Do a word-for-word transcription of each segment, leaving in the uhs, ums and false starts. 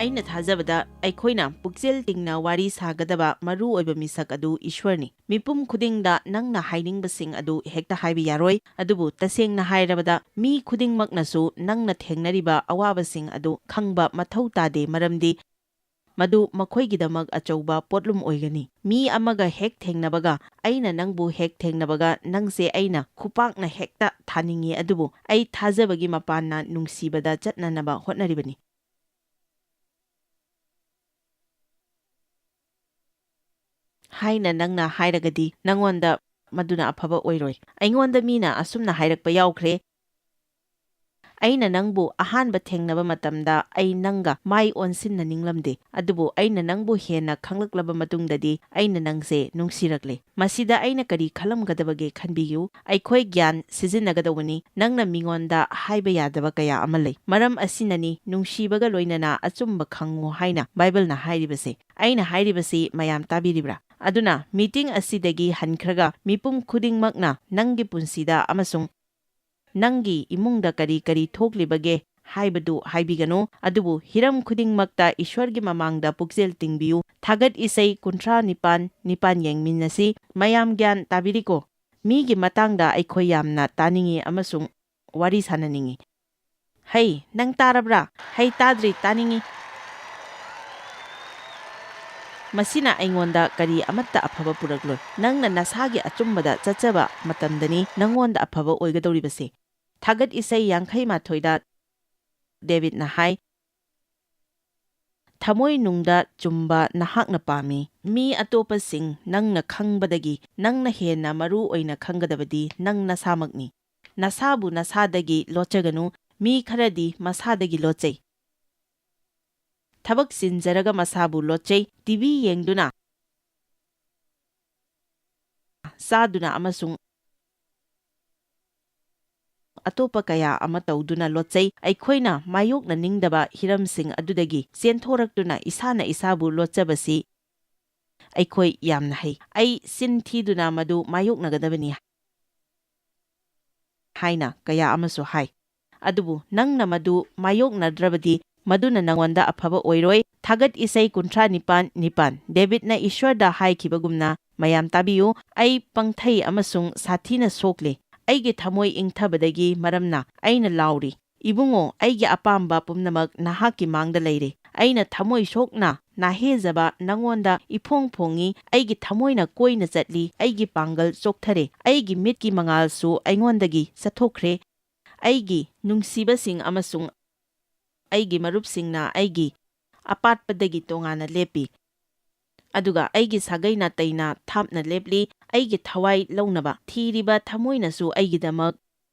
ꯑꯩꯅ ꯊꯥꯖꯕꯗ ꯑꯩꯈꯣꯏꯅ ꯄꯨꯛꯆꯦꯜ ꯇꯤꯡꯅ ꯋꯥꯔꯤ ꯁꯥꯒꯗꯕ ꯃꯔꯨ ꯑꯣꯏꯕ ꯃꯤꯁꯛ ꯑꯗꯨ ꯏꯁ꯭ꯋꯔꯅꯤ꯫ ꯃꯤꯄꯨꯝ ꯈꯨꯗꯤꯡꯗ ꯅꯪꯅ ꯍꯥꯏꯅꯤꯡꯕꯁꯤꯡ ꯑꯗꯨ ꯍꯦꯛꯇ ꯍꯥꯏꯕ ꯌꯥꯔꯣꯏ, ꯑꯗꯨꯕꯨ ꯇꯁꯦꯡꯅ ꯍꯥꯏꯔꯕꯗ ꯃꯤ ꯈꯨꯗꯤꯡꯃꯛꯅꯁꯨ ꯅꯪꯅ ꯊꯦꯡꯅꯔꯤꯕ ꯑꯋꯥꯕꯁꯤꯡ ꯑꯗꯨ ꯈꯪꯕ ꯃꯊꯧ ꯇꯥꯗꯦ, ꯃꯔꯝꯗꯤ ꯃꯗꯨ ꯃꯈꯣꯏꯒꯤꯗꯃꯛ ꯑꯆꯧꯕ ꯄꯣꯠꯂꯨꯝ ꯑꯣꯏꯒꯅꯤ꯫ ꯃꯤ ꯑꯃꯒ ꯍꯦꯛ ꯊꯦꯡꯅꯕꯒ ꯑꯩꯅ ꯅꯪꯕꯨ ꯍꯦꯛ ꯊꯦꯡꯅꯕꯒ ꯅꯪꯁꯦ ꯑꯩꯅ ꯈꯨꯄꯥꯛꯅ ꯍꯦꯛꯇ ꯊꯥꯅꯤꯡꯏ, ꯑꯗꯨꯕꯨ ꯑꯩ ꯊꯥꯖꯕꯒꯤ ꯃꯄꯥꯟꯅ ꯅꯨꯡꯁꯤꯕꯗ ꯆꯠꯅꯅꯕ ꯍꯣꯠꯅꯔꯤꯕꯅꯤ ꯍꯥꯏꯅ ꯅꯪꯅ ꯍꯥꯏꯔꯒꯗꯤ ꯅꯪꯉꯣꯟꯗ ꯃꯗꯨꯅ ꯑꯐꯕ ꯑꯣꯏꯔꯣꯏ꯫ ꯑꯩꯉꯣꯟꯗ ꯃꯤꯅ ꯑꯁꯨꯝꯅ ꯍꯥꯏꯔꯛꯄ ꯌꯥꯎꯈ꯭ꯔꯦ, "ꯑꯩꯅ ꯅꯪꯕꯨ ꯑꯍꯥꯟꯕ ꯊꯦꯡꯅꯕ ꯃꯇꯝꯗ ꯑꯩ ꯅꯪꯒ ꯃꯥꯏ ꯑꯣꯟꯁꯤꯟꯅ ꯅꯤꯡꯂꯝꯗꯦ, ꯑꯗꯨꯕꯨ ꯑꯩꯅ ꯅꯪꯕꯨ ꯍꯦꯟꯅ ꯈꯪꯂꯛꯂꯕ ꯃꯇꯨꯡꯗꯗꯤ ꯑꯩꯅ ꯅꯪꯁꯦ ꯅꯨꯡꯁꯤꯔꯛꯂꯦ꯫ ꯃꯁꯤꯗ ꯑꯩꯅ ꯀꯔꯤ ꯈꯜꯂꯝꯒꯗꯕꯒꯦ ꯈꯟꯕꯤꯌꯨ꯫ ꯑꯩꯈꯣꯏ ꯒ꯭ꯌꯥꯟ ꯁꯤꯖꯤꯟꯅꯒꯗꯧꯕꯅꯤ꯫ ꯅꯪꯅ ꯃꯤꯉꯣꯟꯗ ꯍꯥꯏꯕ ꯌꯥꯗꯕ ꯀꯌꯥ ꯑꯃ ꯂꯩ꯫ ꯃꯔꯝ ꯑꯁꯤꯅꯅꯤ ꯅꯨꯡꯁꯤꯕꯒ ꯂꯣꯏꯅꯅ ꯑꯆꯨꯝꯕ ꯈꯪꯉꯨ ꯍꯥꯏꯅ ꯕꯥꯏꯕꯜꯅ ꯍꯥꯏꯔꯤꯕꯁꯦ꯫ ꯑꯩꯅ ꯍꯥꯏꯔꯤꯕꯁꯤ ꯃꯌꯥꯝ ꯇꯥꯕꯤꯔꯤꯕ꯭ꯔꯥ? ꯑꯗꯨꯅ ꯃꯤꯇꯤꯡ ꯑꯁꯤꯗꯒꯤ ꯍꯟꯈ꯭ꯔꯒ ꯃꯤꯄꯨꯝ ꯈꯨꯗꯤꯡꯃꯛꯅ ꯅꯪꯒꯤ ꯄꯨꯟꯁꯤꯗ ꯑꯃꯁꯨꯡ ꯅꯪꯒꯤ ꯏꯃꯨꯡꯗ ꯀꯔꯤ ꯀꯔꯤ ꯊꯣꯛꯂꯤꯕꯒꯦ ꯍꯥꯏꯕꯗꯨ ꯍꯥꯏꯕꯤꯒꯅꯨ, ꯑꯗꯨꯕꯨ ꯍꯤꯔꯝ ꯈꯨꯗꯤꯡꯃꯛꯇ ꯏꯁ꯭ꯋꯔꯒꯤ ꯃꯃꯥꯡꯗ ꯄꯨꯛꯆꯦꯜ ꯇꯤꯡꯕꯤꯌꯨ꯫ ꯊꯥꯒꯠ ꯏꯁꯩ ꯀꯨꯟꯊ꯭ꯔꯥ ꯅꯤꯄꯥꯟ, ꯅꯤꯄꯥꯟ ꯌꯦꯡꯃꯤꯟꯅꯁꯤ꯫ ꯃꯌꯥꯝ ꯒ꯭ꯌꯥꯟ ꯇꯥꯕꯤꯔꯤꯀꯣ? ꯃꯤꯒꯤ ꯃꯇꯥꯡꯗ ꯑꯩꯈꯣꯏ ꯌꯥꯝꯅ ꯇꯥꯅꯤꯡꯏ ꯑꯃꯁꯨꯡ ꯋꯥꯔꯤ ꯁꯥꯅꯅꯤꯡꯏ꯫ ꯍꯩ, ꯅꯪ ꯇꯥꯔꯕ꯭ꯔꯥ? ꯍꯩ, ꯇꯥꯗ꯭ꯔꯤ, ꯇꯥꯅꯤꯡꯏ꯫ ꯃꯁꯤꯅ ꯑꯩꯉꯣꯟꯗ ꯀꯔꯤ ꯑꯃꯠꯇ ꯑꯐꯕ ꯄꯨꯔꯛꯂꯣꯏ꯫ ꯅꯪꯅ ꯅꯁꯥꯒꯤ ꯑꯆꯨꯝꯕꯗ ꯆꯠꯆꯕ ꯃꯇꯝꯗꯅꯤ ꯅꯪꯉꯣꯟꯗ ꯑꯐꯕ ꯑꯣꯏꯒꯗꯧꯔꯤꯕꯁꯦ꯫ ꯊꯥꯒꯠ ꯏꯁꯩ ꯌꯥꯡꯈꯩ ꯃꯥꯊꯣꯏꯗ ꯗꯦꯕꯤꯗꯅ ꯍꯥꯏ, "ꯊꯃꯣꯏ ꯅꯨꯡꯗ ꯆꯨꯝꯕ ꯅꯍꯥꯛꯅ ꯄꯥꯝꯃꯤ꯫ ꯃꯤ ꯑꯇꯣꯞꯄꯁꯤꯡ ꯅꯪꯅ ꯈꯪꯕꯗꯒꯤ ꯅꯪꯅ ꯍꯦꯟꯅ ꯃꯔꯨ ꯑꯣꯏꯅ ꯈꯪꯒꯗꯕꯗꯤ ꯅꯪ ꯅꯁꯥꯃꯛꯅꯤ꯫ ꯅꯁꯥꯕꯨ ꯅꯁꯥꯗꯒꯤ ꯂꯣꯠꯆꯒꯅꯨ, ꯃꯤ ꯈꯔꯗꯤ ꯃꯁꯥꯗꯒꯤ ꯂꯣꯠꯆꯩ꯫ ꯊꯕꯛ ꯆꯤꯟꯖꯔꯒ ꯃꯁꯥꯕꯨ ꯂꯣꯠꯆꯩ, ꯇꯤ ꯚꯤ ꯌꯦꯡꯗꯨꯅ, ꯆꯥꯗꯨꯅ ꯑꯃꯁꯨꯡ ꯑꯇꯣꯞꯄ ꯀꯌꯥ ꯑꯃ ꯇꯧꯗꯨꯅ ꯂꯣꯠꯆꯩ꯫ ꯑꯩꯈꯣꯏꯅ ꯃꯥꯌꯣꯛꯅꯅꯤꯡꯗꯕ ꯍꯤꯔꯝꯁꯤꯡ ꯑꯗꯨꯗꯒꯤ ꯆꯦꯟꯊꯣꯔꯛꯇꯨꯅ ꯏꯁꯥꯅ ꯏꯁꯥꯕꯨ ꯂꯣꯠꯆꯕꯁꯤ ꯑꯩꯈꯣꯏ ꯌꯥꯝꯅ ꯍꯩ꯫ ꯑꯩ ꯆꯤꯟ ꯊꯤꯗꯨꯅ ꯃꯗꯨ ꯃꯥꯌꯣꯛꯅꯒꯗꯕꯅꯤ" ꯍꯥꯏꯅ ꯀꯌꯥ ꯑꯃꯁꯨ ꯍꯥꯏ꯫ ꯑꯗꯨꯕꯨ ꯅꯪꯅ ꯃꯗꯨ ꯃꯥꯌꯣꯛꯅꯗ꯭ꯔꯕꯗꯤ ꯃꯗꯨꯅ ꯅꯉꯣꯟꯗ ꯑꯐꯕ ꯑꯣꯏꯔꯣꯏ꯫ ꯊꯥꯒꯠ ꯏꯁꯩ ꯀꯨꯟꯊ꯭ꯔꯥ ꯅꯤꯄꯥꯟ, ꯅꯤꯄꯥꯟ꯫ ꯗꯦꯕꯤꯗꯅ ꯏꯁ꯭ꯋꯔꯗ ꯍꯥꯏꯈꯤꯕꯒꯨꯝꯅ, ꯃꯌꯥꯝ ꯇꯥꯕꯤꯌꯨ, "ꯑꯩ ꯄꯪꯊꯩ ꯑꯃꯁꯨꯡ ꯁꯥꯊꯤꯅ ꯁꯣꯛꯂꯦ꯫ ꯑꯩꯒꯤ ꯊꯃꯣꯏ ꯏꯪꯊꯕꯗꯒꯤ ꯃꯔꯝꯅ ꯑꯩꯅ ꯂꯥꯎꯔꯤ꯫ ꯏꯕꯨꯡꯉꯣ, ꯑꯩꯒꯤ ꯑꯄꯥꯝꯕ ꯄꯨꯝꯅꯃꯛ ꯅꯍꯥꯛꯀꯤ ꯃꯥꯡꯗ ꯂꯩꯔꯦ꯫ ꯑꯩꯅ ꯊꯃꯣꯏ ꯁꯣꯛꯅ ꯅꯥꯍꯦꯖꯕ ꯅꯉꯣꯟꯗ ꯏꯐꯣꯡ ꯐꯣꯡꯉꯤ꯫ ꯑꯩꯒꯤ ꯊꯃꯣꯏꯅ ꯀꯣꯏꯅ ꯆꯠꯂꯤ꯫ ꯑꯩꯒꯤ ꯄꯥꯡꯒꯜ ꯆꯣꯛꯊꯔꯦ꯫ ꯑꯩꯒꯤ ꯃꯤꯠꯀꯤ ꯃꯉꯥꯜꯁꯨ ꯑꯩꯉꯣꯟꯗꯒꯤ ꯆꯠꯊꯣꯛꯈ꯭ꯔꯦ꯫ ꯑꯩꯒꯤ ꯅꯨꯡꯁꯤꯕꯁꯤꯡ ꯑꯃꯁꯨꯡ ꯑꯩꯒꯤ ꯃꯔꯨꯞꯁꯤꯡꯅ ꯑꯩꯒꯤ ꯑꯄꯥꯠꯄꯗꯒꯤ ꯇꯣꯉꯥꯟꯅ ꯂꯦꯞꯄꯤ꯫ ꯑꯗꯨꯒ ꯑꯩꯒꯤ ꯁꯥꯒꯩ ꯅꯥꯇꯩꯅ ꯊꯥꯞꯅ ꯂꯦꯞꯂꯤ꯫ ꯑꯩꯒꯤ ꯊꯋꯥꯏ ꯂꯧꯅꯕ ꯊꯤꯔꯤꯕ ꯊꯃꯣꯏꯅꯁꯨ ꯑꯩꯒꯤꯗꯃꯛ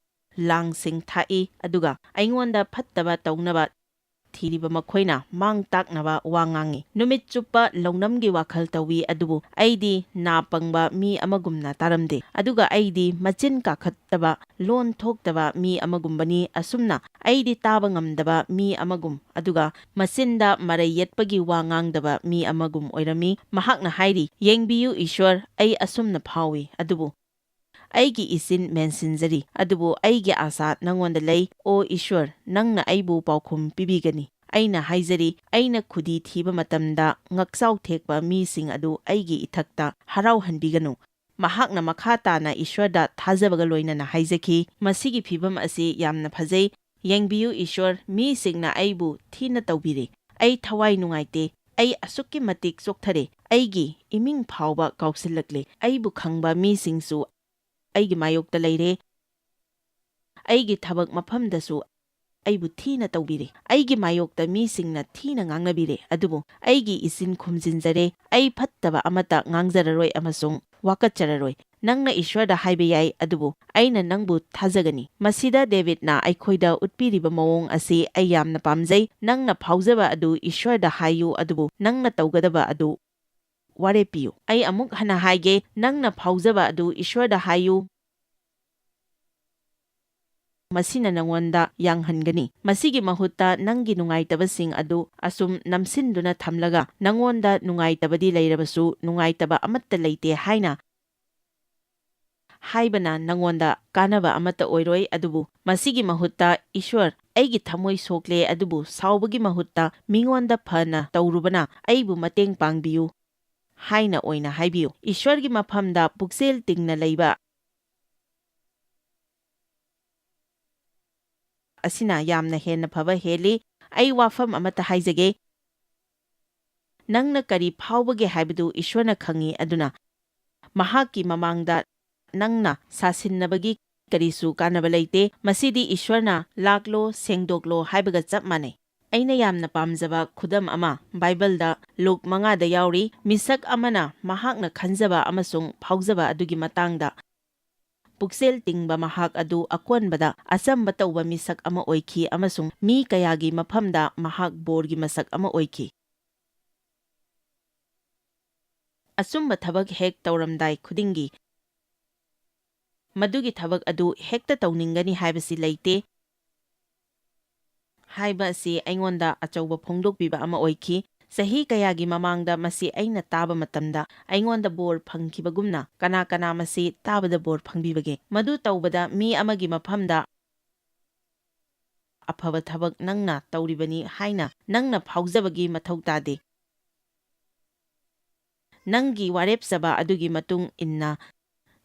ꯂꯥꯡꯁꯤꯡ ꯊꯥꯛꯏ, ꯑꯗꯨꯒ ꯑꯩꯉꯣꯟꯗ ꯐꯠꯇꯕ ꯇꯧꯅꯕ ꯊꯤꯔꯤꯕ ꯃꯈꯣꯏꯅ ꯃꯥꯡ ꯇꯥꯛꯅꯕ ꯋꯥ ꯉꯥꯡꯏ꯫ ꯅꯨꯃꯤꯠ ꯆꯨꯞꯄ ꯂꯧꯅꯝꯒꯤ ꯋꯥꯈꯜ ꯇꯧꯏ, ꯑꯗꯨꯕꯨ ꯑꯩꯗꯤ ꯅꯥ ꯄꯪꯕ ꯃꯤ ꯑꯃꯒꯨꯝꯅ ꯇꯥꯔꯝꯗꯦ, ꯑꯗꯨꯒ ꯑꯩꯗꯤ ꯃꯆꯤꯟ ꯀꯥꯈꯠꯇꯕ, ꯂꯣꯟ ꯊꯣꯛꯇꯕ ꯃꯤ ꯑꯃꯒꯨꯝꯕꯅꯤ꯫ ꯑꯁꯨꯝꯅ ꯑꯩꯗꯤ ꯇꯥꯕ ꯉꯝꯗꯕ ꯃꯤ ꯑꯃꯒꯨꯝ, ꯑꯗꯨꯒ ꯃꯆꯤꯟꯗ ꯃꯔꯩ ꯌꯦꯠꯄꯒꯤ ꯋꯥ ꯉꯥꯡꯗꯕ ꯃꯤ ꯑꯃꯒꯨꯝ ꯑꯣꯏꯔꯝꯃꯤ꯫ ꯃꯍꯥꯛꯅ ꯍꯥꯏꯔꯤ, "ꯌꯦꯡꯕꯤꯌꯨ ꯏꯁ꯭ꯋꯔ, ꯑꯩ ꯑꯁꯨꯝꯅ ꯐꯥꯎꯏ, ꯑꯗꯨꯕꯨ ꯑꯩꯒꯤ ꯏꯆꯤꯟ ꯃꯦꯟꯁꯤꯟꯖꯔꯤ, ꯑꯗꯨꯕꯨ ꯑꯩꯒꯤ ꯑꯥꯁꯥ ꯅꯉꯣꯟꯗ ꯂꯩ꯫ ꯑꯣ ꯏꯁ꯭ꯋꯔ, ꯅꯪꯅ ꯑꯩꯕꯨ ꯄꯥꯎꯈꯨꯝ ꯄꯤꯕꯤꯒꯅꯤ꯫ ꯑꯩꯅ ꯍꯥꯏꯖꯔꯤ, ꯑꯩꯅ ꯈꯨꯗꯤ ꯊꯤꯕ ꯃꯇꯝꯗ ꯉꯛꯆꯥꯎ ꯊꯦꯛꯄ ꯃꯤꯁꯤꯡ ꯑꯗꯨ ꯑꯩꯒꯤ ꯏꯊꯛꯇ ꯍꯔꯥꯎꯍꯟꯕꯤꯒꯅꯨ"꯫ ꯃꯍꯥꯛꯅ ꯃꯈꯥ ꯇꯥꯅ ꯏꯁ꯭ꯋꯔꯗ ꯊꯥꯖꯕꯒ ꯂꯣꯏꯅꯅ ꯍꯥꯏꯖꯈꯤ, "ꯃꯁꯤꯒꯤ ꯐꯤꯚꯝ ꯑꯁꯤ ꯌꯥꯝꯅ ꯐꯖꯩ꯫ ꯌꯦꯡꯕꯤꯌꯨ ꯏꯁ꯭ꯋꯔ, ꯃꯤꯁꯤꯡꯅ ꯑꯩꯕꯨ ꯊꯤꯅ ꯇꯧꯕꯤꯔꯦ꯫ ꯑꯩ ꯊꯋꯥꯏ ꯅꯨꯡꯉꯥꯏꯇꯦ꯫ ꯑꯩ ꯑꯁꯨꯛꯀꯤ ꯃꯇꯤꯛ ꯆꯣꯛꯊꯔꯦ꯫ ꯑꯩꯒꯤ ꯏꯃꯤꯡ ꯐꯥꯎꯕ ꯀꯥꯎꯁꯤꯜꯂꯛꯂꯦ꯫ ꯑꯩꯕꯨ ꯈꯪꯕ ꯃꯤꯁꯤꯡꯁꯨ ꯑꯩꯒꯤ ꯃꯥꯌꯣꯛꯇ ꯂꯩꯔꯦ꯫ ꯑꯩꯒꯤ ꯊꯕꯛ ꯃꯐꯝꯗꯁꯨ ꯑꯩꯕꯨ ꯊꯤꯅ ꯇꯧꯕꯤꯔꯦ꯫ ꯑꯩꯒꯤ ꯃꯥꯌꯣꯛꯇ ꯃꯤꯁꯤꯡꯅ ꯊꯤꯅ ꯉꯥꯡꯅꯕꯤꯔꯦ, ꯑꯗꯨꯕꯨ ꯑꯩꯒꯤ ꯏꯆꯤꯟ ꯈꯨꯝꯖꯤꯟꯖꯔꯦ꯫ ꯑꯩ ꯐꯠꯇꯕ ꯑꯃꯠꯇ ꯉꯥꯡꯖꯔꯔꯣꯏ ꯑꯃꯁꯨꯡ ꯋꯥꯀꯠꯆꯔꯔꯣꯏ꯫ ꯅꯪꯅ ꯏꯁ꯭ꯋꯔꯗ ꯍꯥꯏꯕ ꯌꯥꯏ, ꯑꯗꯨꯕꯨ ꯑꯩꯅ ꯅꯪꯕꯨ ꯊꯥꯖꯒꯅꯤ"꯫ ꯃꯁꯤꯗ ꯗꯦꯕꯤꯗꯅ ꯑꯩꯈꯣꯏꯗ ꯎꯠꯄꯤꯔꯤꯕ ꯃꯑꯣꯡ ꯑꯁꯤ ꯑꯩ ꯌꯥꯝꯅ ꯄꯥꯝꯖꯩ꯫ "ꯅꯪꯅ ꯐꯥꯎꯖꯕ ꯑꯗꯨ ꯏꯁ꯭ꯋꯔꯗ ꯍꯥꯏꯌꯨ, ꯑꯗꯨꯕꯨ ꯅꯪꯅ ꯇꯧꯒꯗꯕ ꯑꯗꯨ ꯋꯥꯔꯦꯞ ꯄꯤꯌꯨ"꯫ ꯑꯩ ꯑꯃꯨꯛ ꯍꯟꯅ ꯍꯥꯏꯒꯦ, "ꯅꯪꯅ ꯐꯥꯎꯖꯕ ꯑꯗꯨ ꯏꯁ꯭ꯋꯔꯗ ꯍꯥꯏꯌꯨ"꯫ ꯃꯁꯤꯅ ꯅꯉꯣꯟꯗ ꯌꯥꯡꯍꯟꯒꯅꯤ꯫ ꯃꯁꯤꯒꯤ ꯃꯍꯨꯠꯇ ꯅꯪꯒꯤ ꯅꯨꯡꯉꯥꯏꯇꯕꯁꯤꯡ ꯑꯗꯨ ꯑꯁꯨꯝ ꯅꯝꯁꯤꯟꯗꯨꯅ ꯊꯝꯂꯒ, ꯅꯉꯣꯟꯗ ꯅꯨꯡꯉꯥꯏꯇꯕꯗꯤ ꯂꯩꯔꯕꯁꯨ ꯅꯨꯡꯉꯥꯏꯇꯕ ꯑꯃꯠꯇ ꯂꯩꯇꯦ ꯍꯥꯏꯅ ꯍꯥꯏꯕꯅ ꯅꯉꯣꯟꯗ ꯀꯥꯟꯅꯕ ꯑꯃꯠꯇ ꯑꯣꯏꯔꯣꯏ, ꯑꯗꯨꯕꯨ ꯃꯁꯤꯒꯤ ꯃꯍꯨꯠꯇ, "ꯏꯁ꯭ꯋꯔ, ꯑꯩꯒꯤ ꯊꯃꯣꯏ ꯁꯣꯛꯂꯦ, ꯑꯗꯨꯕꯨ ꯁꯥꯎꯕꯒꯤ ꯃꯍꯨꯠꯇ ꯃꯤꯉꯣꯟꯗ ꯐꯅ ꯇꯧꯔꯨꯕꯅ ꯑꯩꯕꯨ ꯃꯇꯦꯡ ꯄꯥꯡꯕꯤꯌꯨ" ꯍꯥꯏꯅ ꯑꯣꯏꯅ ꯍꯥꯏꯕꯤꯌꯨ꯫ ꯏꯁ꯭ꯋꯔꯒꯤ ꯃꯐꯝꯗ ꯄꯨꯛꯆꯦꯜ ꯇꯤꯡꯅ ꯂꯩꯕ ꯑꯁꯤꯅ ꯌꯥꯝꯅ ꯍꯦꯟꯅ ꯐꯕ ꯍꯦꯜꯂꯤ꯫ ꯑꯩ ꯋꯥꯐꯝ ꯑꯃꯠꯇ ꯍꯥꯏꯖꯒꯦ꯫ ꯅꯪꯅ ꯀꯔꯤ ꯐꯥꯎꯕꯒꯦ ꯍꯥꯏꯕꯗꯨ ꯏꯁ꯭ꯋꯔꯅ ꯈꯪꯏ, ꯑꯗꯨꯅ ꯃꯍꯥꯛꯀꯤ ꯃꯃꯥꯡꯗ ꯅꯪꯅ ꯁꯥꯁꯤꯟꯅꯕꯒꯤ ꯀꯔꯤꯁꯨ ꯀꯥꯟꯅꯕ ꯂꯩꯇꯦ꯫ ꯃꯁꯤꯗꯤ ꯏꯁ꯭ꯋꯔꯅ "ꯂꯥꯛꯂꯣ, ꯁꯦꯡꯗꯣꯛꯂꯣ" ꯍꯥꯏꯕꯒ ꯆꯞ ꯃꯥꯟꯅꯩ꯫ ꯑꯩꯅ ꯌꯥꯝꯅ ꯄꯥꯝꯖꯕ ꯈꯨꯗꯝ ꯑꯃ ꯕꯥꯏꯕꯜꯗ ꯂꯨꯛ ꯃꯉꯥꯗ ꯌꯥꯎꯔꯤ꯫ ꯃꯤꯁꯛ ꯑꯃꯅ ꯃꯍꯥꯛꯅ ꯈꯟꯖꯕ ꯑꯃꯁꯨꯡ ꯐꯥꯎꯖꯕ ꯑꯗꯨꯒꯤ ꯃꯇꯥꯡꯗ ꯄꯨꯛꯆꯦꯜ ꯇꯤꯡꯕ ꯃꯍꯥꯛ ꯑꯗꯨ ꯑꯀꯣꯟꯕꯗ ꯑꯆꯝꯕ ꯇꯧꯕ ꯃꯤꯁꯛ ꯑꯃ ꯑꯣꯏꯈꯤ ꯑꯃꯁꯨꯡ ꯃꯤ ꯀꯌꯥꯒꯤ ꯃꯐꯝꯗ ꯃꯍꯥꯛ ꯕꯣꯔꯒꯤ ꯃꯁꯛ ꯑꯃ ꯑꯣꯏꯈꯤ꯫ ꯑꯆꯨꯝꯕ ꯊꯕꯛ ꯍꯦꯛ ꯇꯧꯔꯝꯗꯥꯏ ꯈꯨꯗꯤꯡꯒꯤ ꯃꯗꯨꯒꯤ ꯊꯕꯛ ꯑꯗꯨ ꯍꯦꯛꯇ ꯇꯧꯅꯤꯡꯒꯅꯤ ꯍꯥꯏꯕꯁꯤ ꯂꯩꯇꯦ ꯍꯥꯏꯕ ꯑꯁꯤ ꯑꯩꯉꯣꯟꯗ ꯑꯆꯧꯕ ꯐꯣꯡꯗꯣꯛꯄꯤꯕ ꯑꯃ ꯑꯣꯏꯈꯤ꯫ ꯆꯍꯤ ꯀꯌꯥꯒꯤ ꯃꯃꯥꯡꯗ ꯃꯁꯤ ꯑꯩꯅ ꯇꯥꯕ ꯃꯇꯝꯗ, ꯑꯩꯉꯣꯟꯗ ꯕꯣꯔ ꯐꯪꯈꯤꯕꯒꯨꯝꯅ, ꯀꯅꯥ ꯀꯅꯥ ꯃꯁꯤ ꯇꯥꯕꯗ ꯕꯣꯔ ꯐꯪꯕꯤꯕꯒꯦ? ꯃꯗꯨ ꯇꯧꯕꯗ ꯃꯤ ꯑꯃꯒꯤ ꯃꯐꯝꯗ ꯑꯐꯕ ꯊꯕꯛ ꯅꯪꯅ ꯇꯧꯔꯤꯕꯅꯤ ꯍꯥꯏꯅ ꯅꯪꯅ ꯐꯥꯎꯖꯕꯒꯤ ꯃꯊꯧ ꯇꯥꯗꯦ꯫ ꯅꯪꯒꯤ ꯋꯥꯔꯦꯞꯆꯕ ꯑꯗꯨꯒꯤ ꯃꯇꯨꯡ ꯏꯟꯅ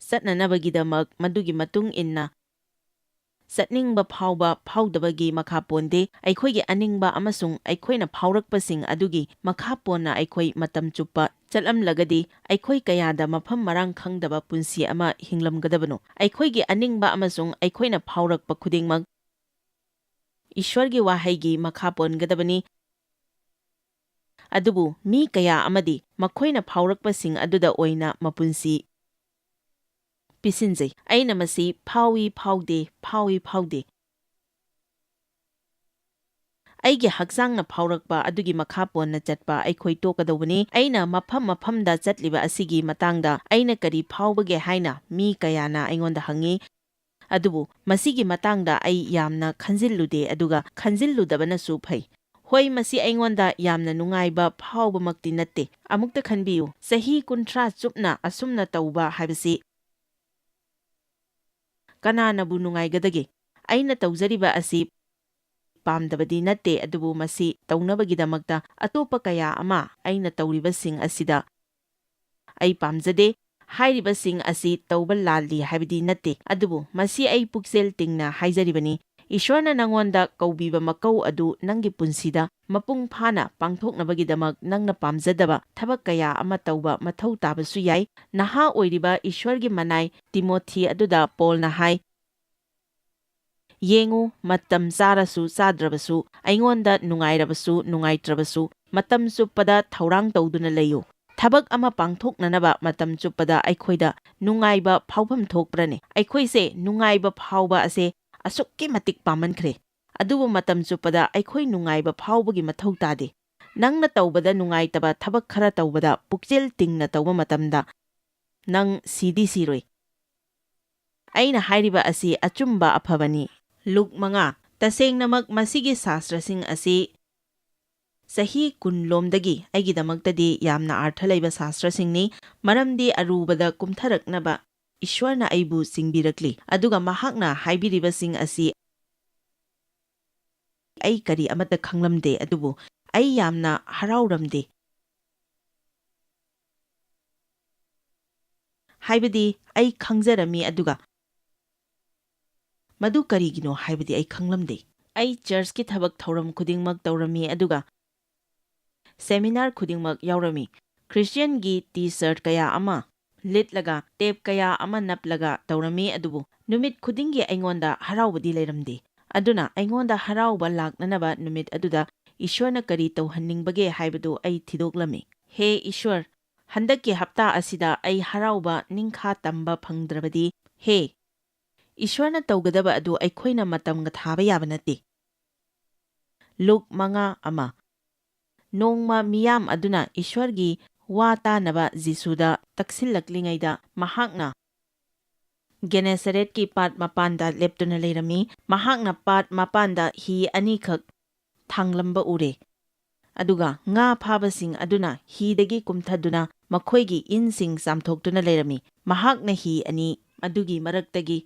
ꯆꯠꯅꯅꯕꯒꯤꯗꯃꯛ, ꯃꯗꯨꯒꯤ ꯃꯇꯨꯡ ꯏꯟꯅ ꯆꯠꯅꯤꯡꯕ ꯐꯥꯎꯕ ꯐꯥꯎꯗꯕꯒꯤ ꯃꯈꯥ ꯄꯣꯟꯗꯦ꯫ ꯑꯩꯈꯣꯏꯒꯤ ꯑꯅꯤꯡꯕ ꯑꯃꯁꯨꯡ ꯑꯩꯈꯣꯏꯅ ꯐꯥꯎꯔꯛꯄꯁꯤꯡ ꯑꯗꯨꯒꯤ ꯃꯈꯥ ꯄꯣꯟꯅ ꯑꯩꯈꯣꯏ ꯃꯇꯝ ꯆꯨꯞꯄ ꯆꯠꯂꯝꯂꯒꯗꯤ, ꯑꯩꯈꯣꯏ ꯀꯌꯥꯗ ꯃꯐꯝ ꯃꯔꯥꯡ ꯈꯪꯗꯕ ꯄꯨꯟꯁꯤ ꯑꯃ ꯍꯤꯡꯂꯝꯒꯗꯕꯅꯣ? ꯑꯩꯈꯣꯏꯒꯤ ꯑꯅꯤꯡꯕ ꯑꯃꯁꯨꯡ ꯑꯩꯈꯣꯏꯅ ꯐꯥꯎꯔꯛꯄ ꯈꯨꯗꯤꯡꯃꯛ ꯏꯁ꯭ꯋꯔꯒꯤ ꯋꯥꯍꯩꯒꯤ ꯃꯈꯥ ꯄꯣꯟꯒꯗꯕꯅꯤ꯫ ꯑꯗꯨꯕꯨ ꯃꯤ ꯀꯌꯥ ꯑꯃꯗꯤ ꯃꯈꯣꯏꯅ ꯐꯥꯎꯔꯛꯄꯁꯤꯡ ꯑꯗꯨꯗ ꯑꯣꯏꯅ ꯃꯄꯨꯟꯁꯤ ꯄꯤꯁꯤꯟꯖꯩ꯫ ꯑꯩꯅ ꯃꯁꯤ ꯐꯥꯎꯏ ꯐꯥꯎꯗꯦ, ꯐꯥꯎꯏ ꯐꯥꯎꯗꯦ꯫ ꯑꯩꯒꯤ ꯍꯛꯆꯥꯡꯅ ꯐꯥꯎꯔꯛꯄ ꯑꯗꯨꯒꯤ ꯃꯈꯥ ꯄꯣꯟꯅ ꯆꯠꯄ ꯑꯩꯈꯣꯏ ꯇꯣꯛꯀꯗꯧꯕꯅꯤ꯫ ꯑꯩꯅ ꯃꯐꯝ ꯃꯐꯝꯗ ꯆꯠꯂꯤꯕ ꯑꯁꯤꯒꯤ ꯃꯇꯥꯡꯗ ꯑꯩꯅ ꯀꯔꯤ ꯐꯥꯎꯕꯒꯦ ꯍꯥꯏꯅ ꯃꯤ ꯀꯌꯥꯅ ꯑꯩꯉꯣꯟꯗ ꯍꯪꯉꯤ꯫ ꯑꯗꯨꯕꯨ ꯃꯁꯤꯒꯤ ꯃꯇꯥꯡꯗ ꯑꯩ ꯌꯥꯝꯅ ꯈꯟꯖꯤꯜꯂꯨꯗꯦ, ꯑꯗꯨꯒ ꯈꯟꯖꯤꯜꯂꯨꯗꯕꯅꯁꯨ ꯐꯩ꯫ ꯍꯣꯏ, ꯃꯁꯤ ꯑꯩꯉꯣꯟꯗ ꯌꯥꯝꯅ ꯅꯨꯡꯉꯥꯏꯕ ꯐꯥꯎꯕꯃꯛꯇꯤ ꯅꯠꯇꯦ꯫ ꯑꯃꯨꯛꯇ ꯈꯟꯕꯤꯌꯨ, ꯆꯍꯤ ꯀꯨꯟꯊ꯭ꯔꯥ ꯆꯨꯞꯅ ꯑꯁꯨꯝꯅ ꯇꯧꯕ ꯍꯥꯏꯕꯁꯤ ꯀꯅꯥꯅꯕꯨ ꯅꯨꯡꯉꯥꯏꯒꯗꯒꯦ? ꯑꯩꯅ ꯇꯧꯖꯔꯤꯕ ꯑꯁꯤ ꯄꯥꯝꯗꯕꯗꯤ ꯅꯠꯇꯦ, ꯑꯗꯨꯕꯨ ꯃꯁꯤ ꯇꯧꯅꯕꯒꯤꯗꯃꯛꯇ ꯑꯇꯣꯞꯄ ꯀꯌꯥ ꯑꯃ ꯑꯩꯅ ꯇꯧꯔꯤꯕꯁꯤꯡ ꯑꯁꯤꯗ ꯑꯩ ꯄꯥꯝꯖꯗꯦ꯫ ꯍꯥꯏꯔꯤꯕꯁꯤꯡ ꯑꯁꯤ ꯇꯧꯕ ꯂꯥꯜꯂꯤ ꯍꯥꯏꯕꯗꯤ ꯅꯠꯇꯦ, ꯑꯗꯨꯕꯨ ꯃꯁꯤ ꯑꯩ ꯄꯨꯛꯆꯦꯜ ꯇꯤꯡꯅ ꯍꯥꯏꯖꯔꯤꯕꯅꯤ꯫ ꯏꯁ꯭ꯋꯔꯅ ꯅꯉꯣꯟꯗ ꯀꯧꯕꯤꯕ ꯃꯀꯧ ꯑꯗꯨ ꯅꯪꯒꯤ ꯄꯨꯟꯁꯤꯗ ꯃꯄꯨꯡ ꯐꯥꯅ ꯄꯥꯡꯊꯣꯛꯅꯕꯒꯤꯗꯃꯛ ꯅꯪꯅ ꯄꯥꯝꯖꯗꯕ ꯊꯕꯛ ꯀꯌꯥ ꯑꯃ ꯇꯧꯕ ꯃꯊꯧ ꯇꯥꯕꯁꯨ ꯌꯥꯏ꯫ ꯅꯍꯥ ꯑꯣꯏꯔꯤꯕ ꯏꯁ꯭ꯋꯔꯒꯤ ꯃꯅꯥꯏ ꯇꯤꯃꯣꯊꯤ ꯑꯗꯨꯗ ꯄꯣꯜꯅ ꯍꯥꯏ, "ꯌꯦꯡꯉꯨ, ꯃꯇꯝ ꯆꯥꯔꯁꯨ ꯆꯥꯗ꯭ꯔꯕꯁꯨ, ꯑꯩꯉꯣꯟꯗ ꯅꯨꯡꯉꯥꯏꯔꯕꯁꯨ ꯅꯨꯡꯉꯥꯏꯇ꯭ꯔꯕꯁꯨ, ꯃꯇꯝ ꯆꯨꯞꯄꯗ ꯊꯧꯔꯥꯡ ꯇꯧꯗꯨꯅ ꯂꯩꯌꯨ꯫" ꯊꯕꯛ ꯑꯃ ꯄꯥꯡꯊꯣꯛꯅꯅꯕ ꯃꯇꯝ ꯆꯨꯞꯄꯗ ꯑꯩꯈꯣꯏꯗ ꯅꯨꯡꯉꯥꯏꯕ ꯐꯥꯎꯐꯝ ꯊꯣꯛꯄ꯭ꯔꯅꯦ? ꯑꯩꯈꯣꯏꯁꯦ ꯅꯨꯡꯉꯥꯏꯕ ꯐꯥꯎꯕ ꯑꯁꯦ ꯑꯁꯨꯛꯀꯤ ꯃꯇꯤꯛ ꯄꯥꯝꯃꯟꯈ꯭ꯔꯦ꯫ ꯑꯗꯨꯕꯨ ꯃꯇꯝ ꯆꯨꯞꯄꯗ ꯑꯩꯈꯣꯏ ꯅꯨꯡꯉꯥꯏꯕ ꯐꯥꯎꯕꯒꯤ ꯃꯊꯧ ꯇꯥꯗꯦ꯫ ꯅꯪꯅ ꯇꯧꯕꯗ ꯅꯨꯡꯉꯥꯏꯇꯕ ꯊꯕꯛ ꯈꯔ ꯇꯧꯕꯗ ꯄꯨꯛꯆꯦꯜ ꯇꯤꯡꯅ ꯇꯧꯕ ꯃꯇꯝꯗ ꯅꯪ ꯁꯤꯗꯤ ꯁꯤꯔꯣꯏ꯫ ꯑꯩꯅ ꯍꯥꯏꯔꯤꯕ ꯑꯁꯤ ꯑꯆꯨꯝꯕ ꯑꯐꯕꯅꯤ꯫ ꯂꯨꯛ ꯃꯉꯥ꯫ ꯇꯁꯦꯡꯅꯃꯛ ꯃꯁꯤꯒꯤ ꯁꯥꯁꯇ꯭ꯔꯁꯤꯡ ꯑꯁꯤ ꯆꯍꯤ ꯀꯨꯟ ꯂꯣꯝꯗꯒꯤ ꯑꯩꯒꯤꯗꯃꯛꯇꯗꯤ ꯌꯥꯝꯅ ꯑꯥꯔꯊ ꯂꯩꯕ ꯁꯥꯁꯇ꯭ꯔꯁꯤꯡꯅꯤ, ꯃꯔꯝꯗꯤ ꯑꯔꯨꯕꯗ ꯀꯨꯝꯊꯔꯛꯅꯕ ꯏꯁ꯭ꯋꯔꯅ ꯑꯩꯕꯨ ꯆꯤꯡꯕꯤꯔꯛꯂꯤ, ꯑꯗꯨꯒ ꯃꯍꯥꯛꯅ ꯍꯥꯏꯕꯤꯔꯤꯕꯁꯤꯡ ꯑꯁꯤ ꯑꯩ ꯀꯔꯤ ꯑꯃꯠꯇ ꯈꯪꯂꯝꯗꯦ, ꯑꯗꯨꯕꯨ ꯑꯩ ꯌꯥꯝꯅ ꯍꯔꯥꯎꯔꯝꯗꯦ꯫ ꯍꯥꯏꯕꯗꯤ ꯑꯩ ꯈꯪꯖꯔꯝꯃꯤ, ꯑꯗꯨꯒ ꯃꯗꯨ ꯀꯔꯤꯒꯤꯅꯣ ꯍꯥꯏꯕꯗꯤ ꯑꯩ ꯈꯪꯂꯝꯗꯦ꯫ ꯑꯩ ꯆꯔꯆꯀꯤ ꯊꯕꯛ ꯊꯧꯔꯝ ꯈꯨꯗꯤꯡꯃꯛ ꯇꯧꯔꯝꯃꯤ, ꯑꯗꯨꯒ ꯁꯦꯃꯤꯅꯥꯔ ꯈꯨꯗꯤꯡꯃꯛ ꯌꯥꯎꯔꯝꯃꯤ꯫ ꯈ꯭ꯔꯤꯁꯇꯤꯌꯟꯒꯤ ꯇꯤ ꯁꯔꯠ ꯀꯌꯥ ꯑꯃ ꯂꯤꯠꯂꯒ, ꯇꯦꯞ ꯀꯌꯥ ꯑꯃ ꯅꯞꯂꯒ ꯇꯧꯔꯝꯃꯤ, ꯑꯗꯨꯕꯨ ꯅꯨꯃꯤꯠ ꯈꯨꯗꯤꯡꯒꯤ ꯑꯩꯉꯣꯟꯗ ꯍꯔꯥꯎꯕꯗꯤ ꯂꯩꯔꯝꯗꯦ꯫ ꯑꯗꯨꯅ ꯑꯩꯉꯣꯟꯗ ꯍꯔꯥꯎꯕ ꯂꯥꯛꯅꯅꯕ ꯅꯨꯃꯤꯠ ꯑꯗꯨꯗ ꯏꯁ꯭ꯋꯔꯅ ꯀꯔꯤ ꯇꯧꯍꯟꯅꯤꯡꯕꯒꯦ ꯍꯥꯏꯕꯗꯨ ꯑꯩ ꯊꯤꯗꯣꯛꯂꯝꯃꯤ꯫ ꯍꯦ ꯏꯁ꯭ꯋꯔ, ꯍꯟꯗꯛꯀꯤ ꯍꯞꯇꯥ ꯑꯁꯤꯗ ꯑꯩ ꯍꯔꯥꯎꯕ ꯅꯤꯡꯈꯥ ꯇꯝꯕ ꯐꯪꯗ꯭ꯔꯕꯗꯤ, ꯍꯦ ꯏꯁ꯭ꯋꯔꯅ ꯇꯧꯒꯗꯕ ꯑꯗꯨ ꯑꯩꯈꯣꯏꯅ ꯃꯇꯝꯒ ꯊꯥꯕ ꯌꯥꯕ ꯅꯠꯇꯦ꯫ ꯂꯨꯛ ꯃꯉꯥ ꯑꯃ꯫ ꯅꯣꯡꯃ ꯃꯤꯌꯥꯝ ꯑꯗꯨꯅ ꯏꯁ꯭ꯋꯔꯒꯤ ꯋꯥ ꯇꯥꯅꯕ ꯖꯤꯁꯨꯗ ꯇꯛꯁꯤꯜꯂꯛꯂꯤꯉꯩꯗ, ꯃꯍꯥꯛꯅ ꯒꯦꯅꯦꯁꯥꯔꯦꯠꯀꯤ ꯄꯥꯠ ꯃꯄꯥꯟꯗ ꯂꯦꯞꯇꯨꯅ ꯂꯩꯔꯝꯃꯤ꯫ ꯃꯍꯥꯛꯅ ꯄꯥꯠ ꯃꯄꯥꯟꯗ ꯍꯤ ꯑꯅꯤꯈꯛ ꯊꯥꯡꯂꯝꯕ ꯎꯔꯦ꯫ ꯑꯗꯨꯒ ꯉꯥ ꯐꯥꯕꯁꯤꯡ ꯑꯗꯨꯅ ꯍꯤꯗꯒꯤ ꯀꯨꯝꯊꯗꯨꯅ ꯃꯈꯣꯏꯒꯤ ꯏꯟꯁꯤꯡ ꯆꯥꯝꯊꯣꯛꯇꯨꯅ ꯂꯩꯔꯝꯃꯤ꯫ ꯃꯍꯥꯛꯅ ꯍꯤ ꯑꯅꯤ ꯑꯗꯨꯒꯤ ꯃꯔꯛꯇꯒꯤ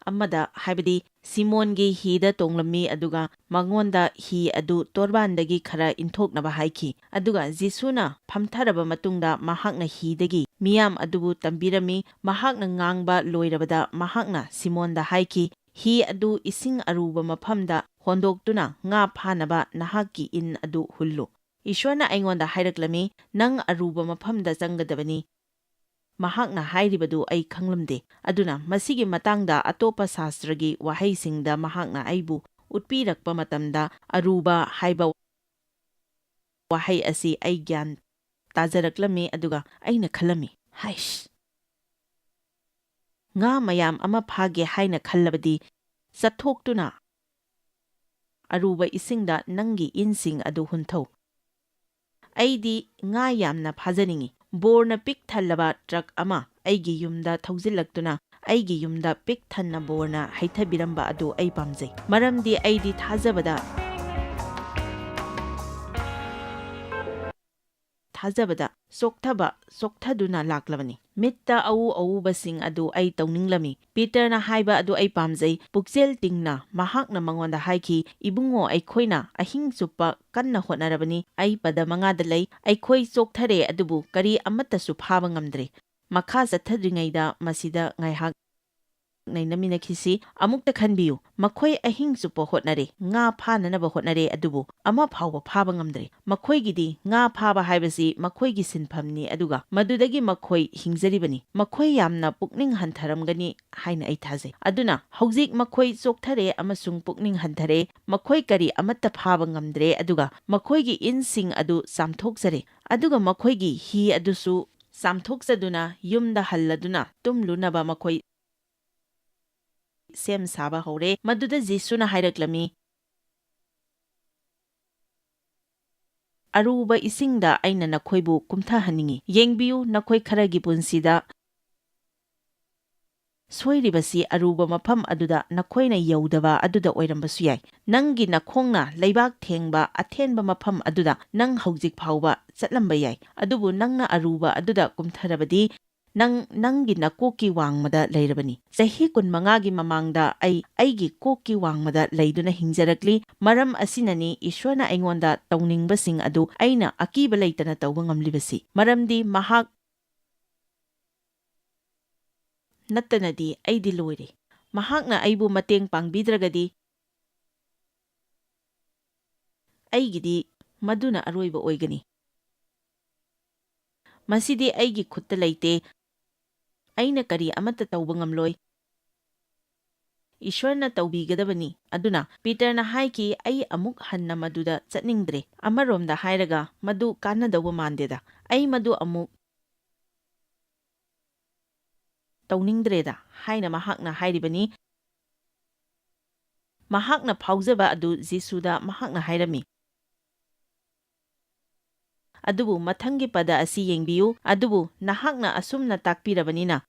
ꯑꯃꯗ, ꯍꯥꯏꯕꯗꯤ ꯁꯤꯃꯣꯟꯒꯤ ꯍꯤꯗ ꯇꯣꯡꯂꯝꯃꯤ, ꯑꯗꯨꯒ ꯃꯉꯣꯟꯗ ꯍꯤ ꯑꯗꯨ ꯇꯣꯔꯕꯥꯟꯗꯒꯤ ꯈꯔ ꯏꯟꯊꯣꯛꯅꯕ ꯍꯥꯏꯈꯤ꯫ ꯑꯗꯨꯒ ꯖꯤꯁꯨꯅ ꯐꯝꯊꯔꯕ ꯃꯇꯨꯡꯗ ꯃꯍꯥꯛꯅ ꯍꯤꯗꯒꯤ ꯃꯤꯌꯥꯝ ꯑꯗꯨꯕꯨ ꯇꯝꯕꯤꯔꯝꯃꯤ꯫ ꯃꯍꯥꯛꯅ ꯉꯥꯡꯕ ꯂꯣꯏꯔꯕꯗ ꯃꯍꯥꯛꯅ ꯁꯤꯃꯣꯟꯗ ꯍꯥꯏꯈꯤ, "ꯍꯤ ꯑꯗꯨ ꯏꯁꯤꯡ ꯑꯔꯨꯕ ꯃꯐꯝꯗ ꯍꯣꯟꯗꯣꯛꯇꯨꯅ ꯉꯥ ꯐꯥꯅꯕ ꯅꯍꯥꯛꯀꯤ ꯏꯟ ꯑꯗꯨ ꯍꯨꯜꯂꯨ꯫ ꯏꯁ꯭ꯋꯔꯅ ꯑꯩꯉꯣꯟꯗ ꯍꯥꯏꯔꯛꯂꯝꯃꯤ, 'ꯅꯪ ꯑꯔꯨꯕ ꯃꯐꯝꯗ ꯆꯪꯒꯗꯕꯅꯤ.'" ꯃꯍꯥꯛꯅ ꯍꯥꯏꯔꯤꯕꯗꯨ ꯑꯩ ꯈꯪꯂꯝꯗꯦ꯫ ꯑꯗꯨꯅ ꯃꯁꯤꯒꯤ ꯃꯇꯥꯡꯗ ꯑꯇꯣꯞꯄ ꯁꯥꯁꯇ꯭ꯔꯒꯤ ꯋꯥꯍꯩꯁꯤꯡꯗ ꯃꯍꯥꯛꯅ ꯑꯩꯕꯨ ꯎꯠꯄꯤꯔꯛꯄ ꯃꯇꯝꯗ, "ꯑꯔꯨꯕ" ꯍꯥꯏꯕ ꯋꯥꯍꯩ ꯑꯁꯤ ꯑꯩ ꯒ꯭ꯌꯥꯟ ꯇꯥꯖꯔꯛꯂꯝꯃꯤ, ꯑꯗꯨꯒ ꯑꯩꯅ ꯈꯜꯂꯝꯃꯤ, "ꯍꯥꯏꯁ! ꯉꯥ ꯃꯌꯥꯝ ꯑꯃ ꯐꯥꯒꯦ ꯍꯥꯏꯅ ꯈꯜꯂꯕꯗꯤ, ꯆꯠꯊꯣꯛꯇꯨꯅ ꯑꯔꯨꯕ ꯏꯁꯤꯡꯗ ꯅꯪꯒꯤ ꯏꯟꯁꯤꯡ ꯑꯗꯨ ꯍꯨꯟꯊꯧ꯫ ꯑꯩꯗꯤ ꯉꯥ ꯌꯥꯝꯅ ꯐꯥꯖꯅꯤꯡꯏ꯫ ꯕꯣꯔꯅ ꯄꯤꯛ ꯊꯜꯂꯕ ꯇ꯭ꯔꯛ ꯑꯃ ꯑꯩꯒꯤ ꯌꯨꯝꯗ ꯊꯧꯖꯤꯜꯂꯛꯇꯨꯅ ꯑꯩꯒꯤ ꯌꯨꯝꯗ ꯄꯤꯛ ꯊꯟꯅ ꯕꯣꯔꯅ ꯍꯩꯊꯕꯤꯔꯝꯕ ꯑꯗꯨ ꯑꯩ ꯄꯥꯝꯖꯩ, ꯃꯔꯝꯗꯤ ꯑꯩꯗꯤ ꯊꯥꯖꯕꯗ, ꯊꯥꯖꯕꯗ ꯆꯣꯛꯊꯕ, ꯆꯣꯛꯊꯗꯨꯅ ꯂꯥꯛꯂꯕꯅꯤ꯫ ꯃꯤꯠꯇ ꯑꯎ ꯑꯎꯕꯁꯤꯡ ꯑꯗꯨ ꯑꯩ ꯇꯧꯅꯤꯡꯂꯝꯃꯤ꯫ ꯄꯤꯇꯔꯅ ꯍꯥꯏꯕ ꯑꯗꯨ ꯑꯩ ꯄꯥꯝꯖꯩ꯫ ꯄꯨꯛꯆꯦꯜ ꯇꯤꯡꯅ ꯃꯍꯥꯛꯅ ꯃꯉꯣꯟꯗ ꯍꯥꯏꯈꯤ, "ꯏꯕꯨꯡꯉꯣ, ꯑꯩꯈꯣꯏꯅ ꯑꯍꯤꯡ ꯆꯨꯞꯄ ꯀꯟꯅ ꯍꯣꯠꯅꯔꯕꯅꯤ꯫ ꯑꯩ ꯄꯗ ꯃꯉꯥꯗ ꯂꯩ꯫ ꯑꯩꯈꯣꯏ ꯆꯣꯛꯊꯔꯦ, ꯑꯗꯨꯕꯨ ꯀꯔꯤ ꯑꯃꯠꯇꯁꯨ ꯐꯥꯕ ꯉꯝꯗ꯭ꯔꯦ꯫" ꯃꯈꯥ ꯆꯠꯊꯗ꯭ꯔꯤꯉꯩꯗ ꯃꯁꯤꯗ ꯉꯥꯏꯍꯥꯛ ꯅꯩꯅꯃꯤꯟꯅꯈꯤꯁꯤ꯫ ꯑꯃꯨꯛꯇ ꯈꯟꯕꯤꯌꯨ, ꯃꯈꯣꯏ ꯑꯍꯤꯡ ꯆꯨꯞꯄ ꯍꯣꯠꯅꯔꯦ, ꯉꯥ ꯐꯥꯅꯅꯕ ꯍꯣꯠꯅꯔꯦ, ꯑꯗꯨꯕꯨ ꯑꯃ ꯐꯥꯎꯕ ꯐꯥꯕ ꯉꯝꯗ꯭ꯔꯦ꯫ ꯃꯈꯣꯏꯒꯤꯗꯤ ꯉꯥ ꯐꯥꯕ ꯍꯥꯏꯕꯁꯤ ꯃꯈꯣꯏꯒꯤ ꯁꯤꯟꯐꯝꯅꯤ, ꯑꯗꯨꯒ ꯃꯗꯨꯗꯒꯤ ꯃꯈꯣꯏ ꯍꯤꯡꯖꯔꯤꯕꯅꯤ꯫ ꯃꯈꯣꯏ ꯌꯥꯝꯅ ꯄꯨꯛꯅꯤꯡ ꯍꯟꯊꯔꯝꯒꯅꯤ ꯍꯥꯏꯅ ꯑꯩ ꯊꯥꯖꯩ꯫ ꯑꯗꯨꯅ ꯍꯧꯖꯤꯛ ꯃꯈꯣꯏ ꯆꯣꯛꯊꯔꯦ ꯑꯃꯁꯨꯡ ꯄꯨꯛꯅꯤꯡ ꯍꯟꯊꯔꯦ, ꯃꯈꯣꯏ ꯀꯔꯤ ꯑꯃꯠꯇ ꯐꯥꯕ ꯉꯝꯗ꯭ꯔꯦ, ꯑꯗꯨꯒ ꯃꯈꯣꯏꯒꯤ ꯏꯟꯁꯤꯡ ꯑꯗꯨ ꯆꯥꯝꯊꯣꯛꯆꯔꯦ, ꯑꯗꯨꯒ ꯃꯈꯣꯏꯒꯤ ꯍꯤ ꯑꯗꯨꯁꯨ ꯆꯥꯝꯊꯣꯛꯆꯗꯨꯅ ꯌꯨꯝꯗ ꯍꯜꯂꯗꯨꯅ ꯇꯨꯝꯂꯨꯅꯕ ꯃꯈꯣꯏ ꯁꯦꯝ ꯁꯥꯕ ꯍꯧꯔꯦ꯫ ꯃꯗꯨꯗ ꯖꯤꯁꯨꯅ ꯍꯥꯏꯔꯛꯂꯝꯃꯤ, "ꯑꯔꯨꯕ ꯏꯁꯤꯡꯗ ꯑꯩꯅ ꯅꯈꯣꯏꯕꯨ ꯀꯨꯝꯊꯍꯟꯅꯤꯡꯏ꯫ ꯌꯦꯡꯕꯤꯌꯨ, ꯅꯈꯣꯏ ꯈꯔꯒꯤ ꯄꯨꯟꯁꯤꯗ ꯁꯣꯏꯔꯤꯕꯁꯤ ꯑꯔꯨꯕ ꯃꯐꯝ ꯑꯗꯨꯗ ꯅꯈꯣꯏꯅ ꯌꯧꯗꯕ ꯑꯗꯨꯗ ꯑꯣꯏꯔꯝꯕꯁꯨ ꯌꯥꯏ꯫ ꯅꯪꯒꯤ ꯅꯈꯣꯡꯅ ꯂꯩꯕꯥꯛ ꯊꯦꯡꯕ ꯑꯊꯦꯟꯕ ꯃꯐꯝ ꯑꯗꯨꯗ ꯅꯪ ꯍꯧꯖꯤꯛ ꯐꯥꯎꯕ ꯆꯠꯂꯝꯕ ꯌꯥꯏ꯫ ꯑꯗꯨꯕꯨ ꯅꯪꯅ ꯑꯔꯨꯕ ꯑꯗꯨꯗ ꯀꯨꯝꯊꯔꯕꯗꯤ, "ꯅꯪ ꯅꯪꯒꯤ ꯅꯀꯣꯛꯀꯤ ꯋꯥꯡꯃꯗ ꯂꯩꯔꯕꯅꯤ꯫ ꯆꯍꯤ ꯀꯨꯟꯃꯉꯥꯒꯤ ꯃꯃꯥꯡꯗ ꯑꯩ ꯑꯩꯒꯤ ꯀꯣꯛꯀꯤ ꯋꯥꯡꯃꯗ ꯂꯩꯗꯨꯅ ꯍꯤꯡꯖꯔꯛꯂꯤ꯫ ꯃꯔꯝ ꯑꯁꯤꯅꯅꯤ ꯏꯁ꯭ꯋꯔꯅ ꯑꯩꯉꯣꯟꯗ ꯇꯧꯅꯤꯡꯕꯁꯤꯡ ꯑꯗꯨ ꯑꯩꯅ ꯑꯀꯤꯕ ꯂꯩꯇꯅ ꯇꯧꯕ ꯉꯝꯂꯤꯕꯁꯤ꯫ ꯃꯔꯝꯗꯤ ꯃꯍꯥꯛ ꯅꯠꯇꯅꯗꯤ ꯑꯩꯗꯤ ꯂꯣꯏꯔꯦ꯫ ꯃꯍꯥꯛꯅ ꯑꯩꯕꯨ ꯃꯇꯦꯡ ꯄꯥꯡꯕꯤꯗ꯭ꯔꯒꯗꯤ ꯑꯩꯒꯤꯗꯤ ꯃꯗꯨꯅ ꯑꯔꯣꯏꯕ ꯑꯣꯏꯒꯅꯤ꯫ ꯃꯁꯤꯗꯤ ꯑꯩꯒꯤ ꯈꯨꯠꯇ ꯂꯩꯇꯦ꯫ ꯑꯩꯅ ꯀꯔꯤ ꯑꯃꯠꯇ ꯇꯧꯕ ꯉꯝꯂꯣꯏ꯫ ꯏꯁ꯭ꯋꯔꯅ ꯇꯧꯕꯤꯒꯗꯕꯅꯤ꯫" ꯑꯗꯨꯅ ꯄꯤꯇꯔꯅ ꯍꯥꯏꯈꯤ, "ꯑꯩ ꯑꯃꯨꯛ ꯍꯟꯅ ꯃꯗꯨꯗ ꯆꯠꯅꯤꯡꯗ꯭ꯔꯦ꯫" ꯑꯃꯔꯣꯝꯗ ꯍꯥꯏꯔꯒ, ꯃꯗꯨ ꯀꯥꯟꯅꯗꯧꯕ ꯃꯥꯟꯗꯦꯗ꯫ "ꯑꯩ ꯃꯗꯨ ꯑꯃꯨꯛ ꯇꯧꯅꯤꯡꯗ꯭ꯔꯦꯗ" ꯍꯥꯏꯅ ꯃꯍꯥꯛꯅ ꯍꯥꯏꯔꯤꯕꯅꯤ꯫ ꯃꯍꯥꯛꯅ ꯐꯥꯎꯖꯕ ꯑꯗꯨ ꯖꯤꯁꯨꯗ ꯃꯍꯥꯛꯅ ꯍꯥꯏꯔꯝꯃꯤ꯫ ꯑꯗꯨꯕꯨ ꯃꯊꯪꯒꯤ ꯄꯗ ꯑꯁꯤ ꯌꯦꯡꯕꯤꯌꯨ, "ꯑꯗꯨꯕꯨ ꯅꯍꯥꯛꯅ ꯑꯁꯨꯝꯅ ꯇꯥꯛꯄꯤꯔꯕꯅꯤꯅ,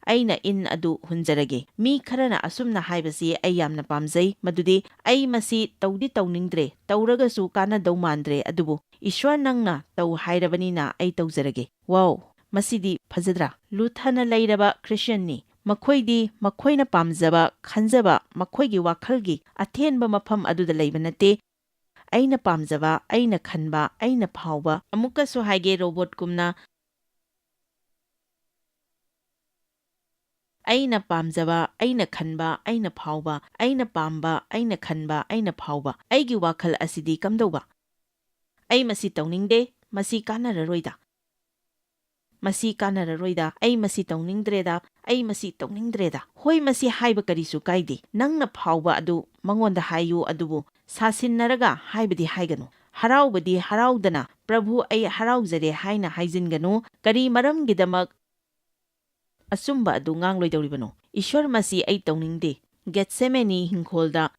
ꯑꯩꯅ ꯏꯟ ꯑꯗꯨ ꯍꯨꯟꯖꯔꯒꯦ꯫" ꯃꯤ ꯈꯔꯅ ꯑꯁꯨꯝꯅ ꯍꯥꯏꯕꯁꯤ ꯑꯩ ꯌꯥꯝꯅ ꯄꯥꯝꯖꯩ, ꯃꯗꯨꯗꯤ, "ꯑꯩ ꯃꯁꯤ ꯇꯧꯗꯤ ꯇꯧꯅꯤꯡꯗ꯭ꯔꯦ, ꯇꯧꯔꯒꯁꯨ ꯀꯥꯟꯅꯗꯧ ꯃꯥꯟꯗ꯭ꯔꯦ, ꯑꯗꯨꯕꯨ ꯏꯁ꯭ꯋꯔ ꯅꯪꯅ ꯇꯧ ꯍꯥꯏꯔꯕꯅꯤꯅ ꯑꯩ ꯇꯧꯖꯔꯒꯦ꯫" ꯋꯥꯎ, ꯃꯁꯤꯗꯤ ꯐꯖꯗ꯭ꯔꯥ? ꯂꯨꯊꯅ ꯂꯩꯔꯕ ꯈ꯭ꯔꯤꯁꯇꯤꯌꯟꯅꯤ꯫ ꯃꯈꯣꯏꯗꯤ ꯃꯈꯣꯏꯅ ꯄꯥꯝꯖꯕ, ꯈꯟꯖꯕ, ꯃꯈꯣꯏꯒꯤ ꯋꯥꯈꯜꯒꯤ ꯑꯊꯦꯟꯕ ꯃꯐꯝ ꯑꯗꯨꯗ ꯂꯩꯕ ꯅꯠꯇꯦ꯫ "ꯑꯩꯅ ꯄꯥꯝꯖꯕ, ꯑꯩꯅ ꯈꯟꯕ, ꯑꯩꯅ ꯐꯥꯎꯕ꯫" ꯑꯃꯨꯛꯀꯁꯨ ꯍꯥꯏꯒꯦ, ꯔꯣꯕꯣꯠꯀꯨꯝꯅ, "ꯑꯩꯅ ꯄꯥꯝꯖꯕ, ꯑꯩꯅ ꯈꯟꯕ, ꯑꯩꯅ ꯐꯥꯎꯕ, ꯑꯩꯅ ꯄꯥꯝꯕ, ꯑꯩꯅ ꯈꯟꯕ, ꯑꯩꯅ ꯐꯥꯎꯕ꯫ ꯑꯩꯒꯤ ꯋꯥꯈꯜ ꯑꯁꯤꯗꯤ ꯀꯝꯗꯧꯕ? ꯑꯩ ꯃꯁꯤ ꯇꯧꯅꯤꯡꯗꯦ, ꯃꯁꯤ ꯀꯥꯟꯅꯔꯔꯣꯏꯗ꯫ ꯃꯁꯤ ꯀꯥꯟꯅꯔꯔꯣꯏꯗ, ꯑꯩ ꯃꯁꯤ ꯇꯧꯅꯤꯡꯗ꯭ꯔꯦꯗ, ꯑꯩ ꯃꯁꯤ ꯇꯧꯅꯤꯡꯗ꯭ꯔꯦꯗ꯫" ꯍꯣꯏ, ꯃꯁꯤ ꯍꯥꯏꯕ ꯀꯔꯤꯁꯨ ꯀꯥꯏꯗꯦ꯫ ꯅꯪꯅ ꯐꯥꯎꯕ ꯑꯗꯨ ꯃꯉꯣꯟꯗ ꯍꯥꯏꯌꯨ, ꯑꯗꯨꯕꯨ ꯁꯥꯁꯤꯟꯅꯔꯒ ꯍꯥꯏꯕꯗꯤ ꯍꯥꯏꯒꯅꯨ꯫ ꯍꯔꯥꯎꯕꯗꯤ ꯍꯔꯥꯎꯗꯅ, "ꯄ꯭ꯔꯚꯨ, ꯑꯩ ꯍꯔꯥꯎꯖꯔꯦ" ꯍꯥꯏꯅ ꯍꯥꯏꯖꯤꯟꯒꯅꯨ꯫ ꯀꯔꯤ ꯃꯔꯝꯒꯤꯗꯃꯛ ꯑꯆꯨꯝꯕ ꯑꯗꯨ ꯉꯥꯡꯂꯣꯏꯗꯧꯔꯤꯕꯅꯣ? "ꯏꯁ꯭ꯋꯔ, ꯃꯁꯤ ꯑꯩ ꯇꯧꯅꯤꯡꯗꯦ꯫" ꯒꯦꯠꯁꯦꯃꯦꯅꯤ ꯍꯤꯡꯈꯣꯜꯗ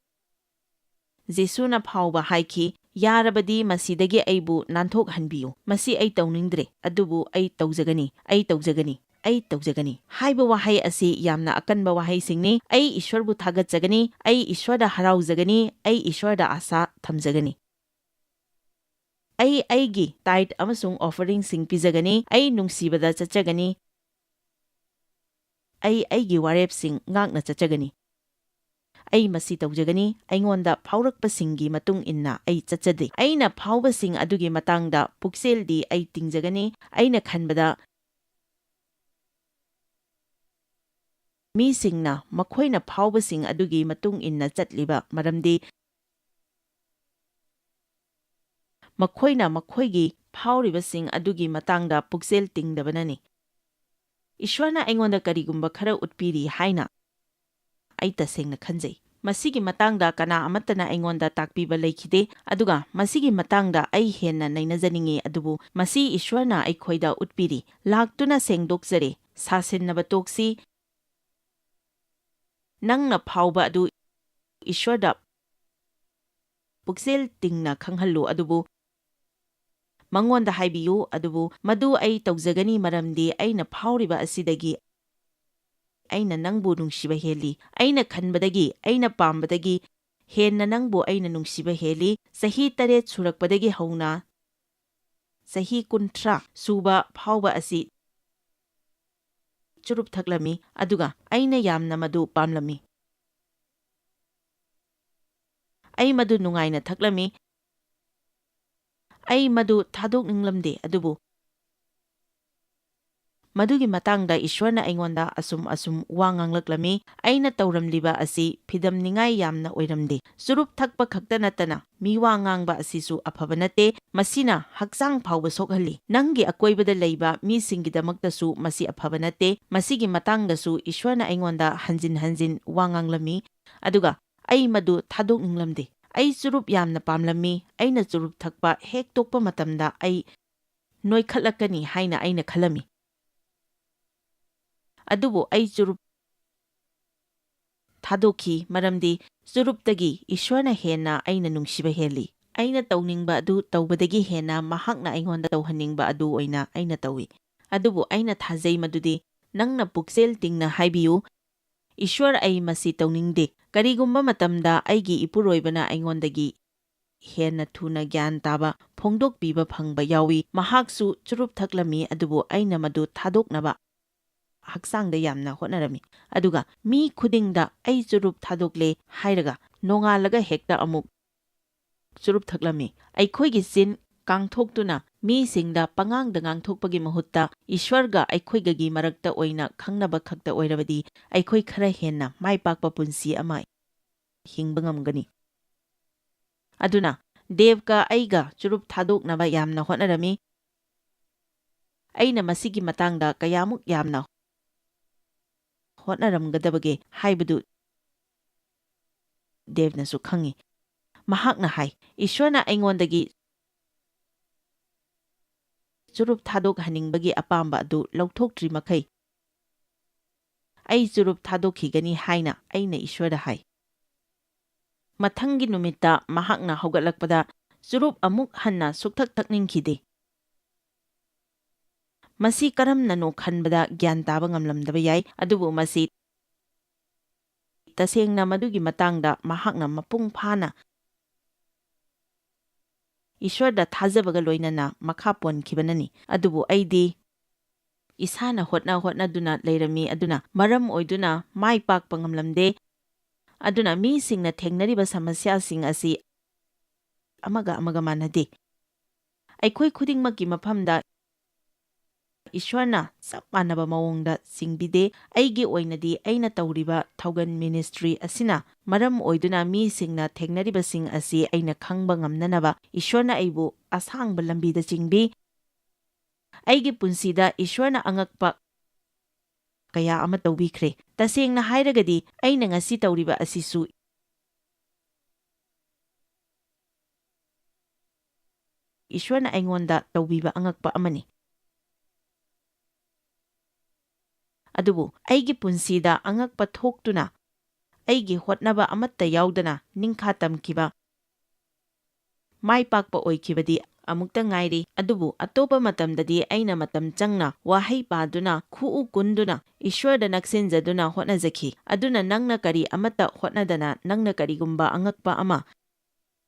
ꯖꯤꯁꯨꯅ ꯐꯥꯎꯕ ꯍꯥꯏꯈꯤ, "ꯌꯥꯔꯕꯗꯤ ꯃꯁꯤꯗꯒꯤ ꯑꯩꯕꯨ ꯅꯥꯟꯊꯣꯛꯍꯟꯕꯤꯌꯨ꯫ ꯃꯁꯤ ꯑꯩ ꯇꯧꯅꯤꯡꯗ꯭ꯔꯦ, ꯑꯗꯨꯕꯨ ꯑꯩ ꯇꯧꯖꯒꯅꯤ, ꯑꯩ ꯇꯧꯖꯒꯅꯤ, ꯑꯩ ꯇꯧꯖꯒꯅꯤ" ꯍꯥꯏꯕ ꯋꯥꯍꯩ ꯑꯁꯤ ꯌꯥꯝꯅ ꯑꯀꯟꯕ ꯋꯥꯍꯩꯁꯤꯡꯅꯤ꯫ "ꯑꯩ ꯏꯁ꯭ꯋꯔꯕꯨ ꯊꯥꯒꯠꯆꯒꯅꯤ, ꯑꯩ ꯏꯁ꯭ꯋꯔꯗ ꯍꯔꯥꯎꯖꯒꯅꯤ, ꯑꯩ ꯏꯁ꯭ꯋꯔꯗ ꯑꯥꯁꯥ ꯊꯝꯖꯒꯅꯤ"꯫ ꯑꯩ ꯑꯩꯒꯤ tithe ꯑꯃꯁꯨꯡ offeringꯁꯤꯡ ꯄꯤꯖꯒꯅꯤ꯫ ꯑꯩ ꯅꯨꯡꯁꯤꯕꯗ ꯆꯠꯆꯒꯅꯤ꯫ ꯑꯩ ꯑꯩꯒꯤ ꯋꯥꯔꯦꯞꯁꯤꯡ ꯉꯥꯛꯅ ꯆꯠꯆꯒꯅꯤ꯫ ꯑꯩ ꯃꯁꯤ ꯇꯧꯖꯒꯅꯤ꯫ ꯑꯩꯉꯣꯟꯗ ꯐꯥꯎꯔꯛꯄꯁꯤꯡꯒꯤ ꯃꯇꯨꯡ ꯏꯟꯅ ꯑꯩ ꯆꯠꯆꯗꯦ꯫ ꯑꯩꯅ ꯐꯥꯎꯕꯁꯤꯡ ꯑꯗꯨꯒꯤ ꯃꯇꯥꯡꯗ ꯄꯨꯛꯆꯦꯜꯗꯤ ꯑꯩ ꯇꯤꯡꯖꯒꯅꯤ꯫ ꯑꯩꯅ ꯈꯟꯕꯗ ꯃꯤꯁꯤꯡꯅ ꯃꯈꯣꯏꯅ ꯐꯥꯎꯕꯁꯤꯡ ꯑꯗꯨꯒꯤ ꯃꯇꯨꯡ ꯏꯟꯅ ꯆꯠꯂꯤꯕ ꯃꯔꯝꯗꯤ ꯃꯈꯣꯏꯅ ꯃꯈꯣꯏꯒꯤ ꯐꯥꯎꯔꯤꯕꯁꯤꯡ ꯑꯗꯨꯒꯤ ꯃꯇꯥꯡꯗ ꯄꯨꯛꯆꯦꯜ ꯇꯤꯡꯗꯕꯅꯅꯤ꯫ ꯏꯁ꯭ꯋꯔꯅ ꯑꯩꯉꯣꯟꯗ ꯀꯔꯤꯒꯨꯝꯕ ꯈꯔ ꯎꯠꯄꯤꯔꯤ ꯍꯥꯏꯅ ꯑꯩ ꯇꯁꯦꯡꯅ ꯈꯟꯖꯩ꯫ ꯃꯁꯤꯒꯤ ꯃꯇꯥꯡꯗ ꯀꯅꯥ ꯑꯃꯠꯇꯅ ꯑꯩꯉꯣꯟꯗ ꯇꯥꯛꯄꯤꯕ ꯂꯩꯈꯤꯗꯦ, ꯑꯗꯨꯒ ꯃꯁꯤꯒꯤ ꯃꯇꯥꯡꯗ ꯑꯩ ꯍꯦꯟꯅ ꯅꯩꯅꯖꯅꯤꯡꯏ, ꯑꯗꯨꯕꯨ ꯃꯁꯤ ꯏꯁ꯭ꯋꯔꯅ ꯑꯩꯈꯣꯏꯗ ꯎꯠꯄꯤꯔꯤ꯫ ꯂꯥꯛꯇꯨꯅ ꯁꯦꯡꯗꯣꯛꯆꯔꯦ, ꯁꯥꯁꯤꯟꯅꯕ ꯇꯣꯛꯁꯤ꯫ ꯅꯪꯅ ꯐꯥꯎꯕ ꯑꯗꯨ ꯏꯁ꯭ꯋꯔꯗ ꯄꯨꯛꯆꯦꯜ ꯇꯤꯡꯅ ꯈꯪꯍꯜꯂꯨ, ꯑꯗꯨꯕꯨ ꯃꯉꯣꯟꯗ ꯍꯥꯏꯕꯤꯌꯨ, ꯑꯗꯨꯕꯨ ꯃꯗꯨ ꯑꯩ ꯇꯧꯖꯒꯅꯤ, ꯃꯔꯝꯗꯤ ꯑꯩꯅ ꯐꯥꯎꯔꯤꯕ ꯑꯁꯤꯗꯒꯤ ꯑꯩꯅ ꯅꯪꯕꯨ ꯅꯨꯡꯁꯤꯕ ꯍꯦꯜꯂꯤ꯫ ꯑꯩꯅ ꯈꯟꯕꯗꯒꯤ, ꯑꯩꯅ ꯄꯥꯝꯕꯗꯒꯤ ꯍꯦꯟꯅ ꯅꯪꯕꯨ ꯑꯩꯅ ꯅꯨꯡꯁꯤꯕ ꯍꯦꯜꯂꯤ꯫ ꯆꯍꯤ ꯇꯔꯦꯠ ꯁꯨꯔꯛꯄꯗꯒꯤ ꯍꯧꯅ ꯆꯍꯤ ꯀꯨꯟꯊ꯭ꯔꯥ ꯁꯨꯕ ꯐꯥꯎꯕ ꯑꯁꯤ ꯆꯨꯔꯨꯞ ꯊꯛꯂꯝꯃꯤ, ꯑꯗꯨꯒ ꯑꯩꯅ ꯌꯥꯝꯅ ꯃꯗꯨ ꯄꯥꯝꯂꯝꯃꯤ꯫ ꯑꯩ ꯃꯗꯨ ꯅꯨꯡꯉꯥꯏꯅ ꯊꯛꯂꯝꯃꯤ꯫ ꯑꯩ ꯃꯗꯨ ꯊꯥꯗꯣꯛꯅꯤꯡꯂꯝꯗꯦ, ꯑꯗꯨꯕꯨ ꯃꯗꯨꯒꯤ ꯃꯇꯥꯡꯗ ꯏꯁ꯭ꯋꯔꯅ ꯑꯩꯉꯣꯟꯗ ꯑꯁꯨꯝ ꯑꯁꯨꯝ ꯋꯥ ꯉꯥꯡꯂꯛꯂꯝꯃꯤ꯫ ꯑꯩꯅ ꯇꯧꯔꯝꯂꯤꯕ ꯑꯁꯤ ꯐꯤꯗꯝꯅꯤꯡꯉꯥꯏ ꯌꯥꯝꯅ ꯑꯣꯏꯔꯝꯗꯦ꯫ ꯆꯨꯔꯨꯞ ꯊꯛꯄ ꯈꯛꯇ ꯅꯠꯇꯅ ꯃꯤꯋꯥ ꯉꯥꯡꯕ ꯑꯁꯤꯁꯨ ꯑꯐꯕ ꯅꯠꯇꯦ꯫ ꯃꯁꯤꯅ ꯍꯛꯆꯥꯡ ꯐꯥꯎꯕ ꯁꯣꯛꯍꯜꯂꯤ꯫ ꯅꯪꯒꯤ ꯑꯀꯣꯏꯕꯗ ꯂꯩꯕ ꯃꯤꯁꯤꯡꯒꯤꯗꯃꯛꯇꯁꯨ ꯃꯁꯤ ꯑꯐꯕ ꯅꯠꯇꯦ꯫ ꯃꯁꯤꯒꯤ ꯃꯇꯥꯡꯗꯁꯨ ꯏꯁ꯭ꯋꯔꯅ ꯑꯩꯉꯣꯟꯗ ꯍꯟꯖꯤꯟ ꯍꯟꯖꯤꯟ ꯋꯥ ꯉꯥꯡꯂꯝꯃꯤ, ꯑꯗꯨꯒ ꯑꯩ ꯃꯗꯨ ꯊꯥꯗꯣꯛꯅꯤꯡꯂꯝꯗꯦ꯫ ꯑꯩ ꯆꯨꯔꯨꯞ ꯌꯥꯝꯅ ꯄꯥꯝꯂꯝꯃꯤ꯫ ꯑꯩꯅ ꯆꯨꯔꯨꯞ ꯊꯛꯄ ꯍꯦꯛ ꯇꯣꯛꯄ ꯃꯇꯝꯗ ꯑꯩ ꯅꯣꯏꯈꯠꯂꯛꯀꯅꯤ ꯍꯥꯏꯅ ꯑꯩꯅ ꯈꯜꯂꯝꯃꯤ꯫ ꯑꯗꯨꯕꯨ ꯑꯩ ꯆꯨꯔꯨꯞ ꯊꯥꯗꯣꯛꯈꯤ, ꯃꯔꯝꯗꯤ ꯆꯨꯔꯨꯞꯇꯒꯤ ꯏꯁ꯭ꯋꯔꯅ ꯍꯦꯟꯅ ꯑꯩꯅ ꯅꯨꯡꯁꯤꯕ ꯍꯦꯜꯂꯤ꯫ ꯑꯩꯅ ꯇꯧꯅꯤꯡꯕ ꯑꯗꯨ ꯇꯧꯕꯗꯒꯤ ꯍꯦꯟꯅ ꯃꯍꯥꯛꯅ ꯑꯩꯉꯣꯟꯗ ꯇꯧꯍꯟꯅꯤꯡꯕ ꯑꯗꯨ ꯑꯣꯏꯅ ꯑꯩꯅ ꯇꯧꯏ꯫ ꯑꯗꯨꯕꯨ ꯑꯩꯅ ꯊꯥꯖꯩ ꯃꯗꯨꯗꯤ ꯅꯪꯅ ꯄꯨꯛꯆꯦꯜ ꯇꯤꯡꯅ ꯍꯥꯏꯕꯤꯌꯨ, "ꯏꯁ꯭ꯋꯔ, ꯑꯩ ꯃꯁꯤ ꯇꯧꯅꯤꯡꯗꯦ"꯫ ꯀꯔꯤꯒꯨꯝꯕ ꯃꯇꯝꯗ ꯑꯩꯒꯤ ꯏꯄꯨꯔꯣꯏꯕꯅ ꯑꯩꯉꯣꯟꯗꯒꯤ ꯍꯦꯟꯅ ꯊꯨꯅ ꯒ꯭ꯌꯥꯟ ꯇꯥꯕ ꯐꯣꯡꯗꯣꯛꯄꯤꯕ ꯐꯪꯕ ꯌꯥꯎꯏ꯫ ꯃꯍꯥꯛꯁꯨ ꯆꯨꯔꯨꯞ ꯊꯛꯂꯝꯃꯤ, ꯑꯗꯨꯕꯨ ꯑꯩꯅ ꯃꯗꯨ ꯊꯥꯗꯣꯛꯅꯕ ꯍꯛꯆꯥꯡꯗ ꯌꯥꯝꯅ ꯍꯣꯠꯅꯔꯝꯃꯤ꯫ ꯑꯗꯨꯒ ꯃꯤ ꯈꯨꯗꯤꯡꯗ "ꯑꯩ ꯆꯨꯔꯨꯞ ꯊꯥꯗꯣꯛꯂꯦ" ꯍꯥꯏꯔꯒ ꯅꯣꯡꯉꯥꯜꯂꯒ ꯍꯦꯛꯇ ꯑꯃꯨꯛ ꯆꯨꯔꯨꯞ ꯊꯛꯂꯝꯃꯤ꯫ ꯑꯩꯈꯣꯏꯒꯤ ꯆꯤꯟ ꯀꯥꯡꯊꯣꯛꯇꯨꯅ ꯃꯤꯁꯤꯡꯗ ꯄꯉꯥꯡꯗ ꯉꯥꯡꯊꯣꯛꯄꯒꯤ ꯃꯍꯨꯠꯇ ꯏꯁ꯭ꯋꯔꯒ ꯑꯩꯈꯣꯏꯒꯒꯤ ꯃꯔꯛꯇ ꯑꯣꯏꯅ ꯈꯪꯅꯕ ꯈꯛꯇ ꯑꯣꯏꯔꯕꯗꯤ ꯑꯩꯈꯣꯏ ꯈꯔ ꯍꯦꯟꯅ ꯃꯥꯏ ꯄꯥꯛꯄ ꯄꯨꯟꯁꯤ ꯑꯃ ꯍꯤꯡꯕ ꯉꯝꯒꯅꯤ꯫ ꯑꯗꯨꯅ ꯗꯦꯕꯀ ꯑꯩꯒ ꯆꯨꯔꯨꯞ ꯊꯥꯗꯣꯛꯅꯕ ꯌꯥꯝꯅ ꯍꯣꯠꯅꯔꯝꯃꯤ꯫ ꯑꯩꯅ ꯃꯁꯤꯒꯤ ꯃꯇꯥꯡꯗ ꯀꯌꯥꯃꯨꯛ ꯌꯥꯝꯅ ꯍꯣꯠꯅꯔꯝꯒꯗꯕꯒꯦ ꯍꯥꯏꯕꯗꯨ ꯗꯦꯕꯅꯁꯨ ꯈꯪꯏ꯫ ꯃꯍꯥꯛꯅ ꯍꯥꯏ, "ꯏꯁ꯭ꯋꯔꯅ ꯑꯩꯉꯣꯟꯗꯒꯤ ꯆꯨꯔꯨꯞ ꯊꯥꯗꯣꯛꯍꯟꯅꯤꯡꯕꯒꯤ ꯑꯄꯥꯝꯕ ꯑꯗꯨ ꯂꯧꯊꯣꯛꯇ꯭ꯔꯤ ꯃꯈꯩ, ꯑꯩ ꯆꯨꯔꯨꯞ ꯊꯥꯗꯣꯛꯈꯤꯒꯅꯤ ꯍꯥꯏꯅ ꯑꯩꯅ ꯏꯁ꯭ꯋꯔꯗ ꯍꯥꯏ꯫" ꯃꯊꯪꯒꯤ ꯅꯨꯃꯤꯠꯇ ꯃꯍꯥꯛꯅ ꯍꯧꯒꯠꯂꯛꯄꯗ ꯆꯨꯔꯨꯞ ꯑꯃꯨꯛ ꯍꯟꯅ ꯁꯨꯛꯊꯛ ꯊꯛꯅꯤꯡꯈꯤꯗꯦ꯫ ꯃꯁꯤ ꯀꯔꯝꯅꯅꯣ ꯈꯟꯕꯗ ꯒ꯭ꯌꯥꯟ ꯇꯥꯕ ꯉꯝꯂꯝꯗꯕ ꯌꯥꯏ, ꯑꯗꯨꯕꯨ ꯃꯁꯤ ꯇꯁꯦꯡꯅ ꯃꯗꯨꯒꯤ ꯃꯇꯥꯡꯗ ꯃꯍꯥꯛꯅ ꯃꯄꯨꯡ ꯐꯥꯅ ꯏꯁ꯭ꯋꯔꯗ ꯊꯥꯖꯕꯒ ꯂꯣꯏꯅꯅ ꯃꯈꯥ ꯄꯣꯟꯈꯤꯕꯅꯅꯤ꯫ ꯑꯗꯨꯕꯨ ꯑꯩꯗꯤ ꯏꯁꯥꯅ ꯍꯣꯠꯅ ꯍꯣꯠꯅꯗꯨꯅ ꯂꯩꯔꯝꯃꯤ, ꯑꯗꯨꯅ ꯃꯔꯝ ꯑꯣꯏꯗꯨꯅ ꯃꯥꯏ ꯄꯥꯛꯄ ꯉꯝꯂꯝꯗꯦ꯫ ꯑꯗꯨꯅ ꯃꯤꯁꯤꯡꯅ ꯊꯦꯡꯅꯔꯤꯕ ꯁꯃꯁ꯭ꯌꯥꯁꯤꯡ ꯑꯁꯤ ꯑꯃꯒ ꯑꯃꯒ ꯃꯥꯟꯅꯗꯦ꯫ ꯑꯩꯈꯣꯏ ꯈꯨꯗꯤꯡꯃꯛꯀꯤ ꯃꯐꯝꯗ ꯏꯁ꯭ꯋꯔꯅ ꯆꯞ ꯃꯥꯟꯅꯕ ꯃꯑꯣꯡꯗ ꯆꯤꯡꯕꯤꯗꯦ꯫ ꯑꯩꯒꯤ ꯑꯣꯏꯅꯗꯤ ꯑꯩꯅ ꯇꯧꯔꯤꯕ ꯊꯧꯒꯜ ꯃꯤꯅꯤꯁꯇ꯭ꯔꯤ ꯑꯁꯤꯅ ꯃꯔꯝ ꯑꯣꯏꯗꯨꯅ ꯃꯤꯁꯤꯡꯅ ꯊꯦꯡꯅꯔꯤꯕꯁꯤꯡ ꯑꯁꯤ ꯑꯩꯅ ꯈꯪꯕ ꯉꯝꯅꯅꯕ ꯏꯁ꯭ꯋꯔꯅ ꯑꯩꯕꯨ ꯑꯁꯥꯡꯕ ꯂꯝꯕꯤꯗ ꯆꯤꯡꯕꯤ꯫ ꯑꯩꯒꯤ ꯄꯨꯟꯁꯤꯗ ꯏꯁ꯭ꯋꯔꯅ ꯑꯉꯛꯄ ꯀꯌꯥ ꯑꯃ ꯇꯧꯕꯤꯈ꯭ꯔꯦ꯫ ꯇꯁꯦꯡꯅ ꯍꯥꯏꯔꯒꯗꯤ ꯑꯩꯅ ꯉꯁꯤ ꯇꯧꯔꯤꯕ ꯑꯁꯤꯁꯨ ꯏꯁ꯭ꯋꯔꯅ ꯑꯩꯉꯣꯟꯗ ꯇꯧꯕꯤꯕ ꯑꯉꯛꯄ ꯑꯃꯅꯤ꯫ ꯑꯗꯨꯕꯨ ꯑꯩꯒꯤ ꯄꯨꯟꯁꯤꯗ ꯑꯉꯛꯄ ꯊꯣꯛꯇꯨꯅ ꯑꯩꯒꯤ ꯍꯣꯠꯅꯕ ꯑꯃꯠꯇ ꯌꯥꯎꯗꯅ ꯅꯤꯡꯈꯥ ꯇꯝꯈꯤꯕ, ꯃꯥꯏ ꯄꯥꯛꯄ ꯑꯣꯏꯈꯤꯕꯗꯤ ꯑꯃꯨꯛꯇ ꯉꯥꯏꯔꯤ꯫ ꯑꯗꯨꯕꯨ ꯑꯇꯣꯞꯄ ꯃꯇꯝꯗꯗꯤ ꯑꯩꯅ ꯃꯇꯝ ꯆꯪꯅ ꯋꯥꯍꯩ ꯄꯥꯗꯨꯅ, ꯈꯨꯎ ꯀꯨꯟꯗꯨꯅ, ꯏꯁ꯭ꯋꯔꯗ ꯅꯛꯁꯤꯟꯖꯗꯨꯅ ꯍꯣꯠꯅꯖꯈꯤ꯫ ꯑꯗꯨꯅ ꯅꯪꯅ ꯀꯔꯤ ꯑꯃꯠꯇ ꯍꯣꯠꯅꯗꯅ ꯅꯪꯅ ꯀꯔꯤꯒꯨꯝꯕ ꯑꯉꯛꯄ ꯑꯃ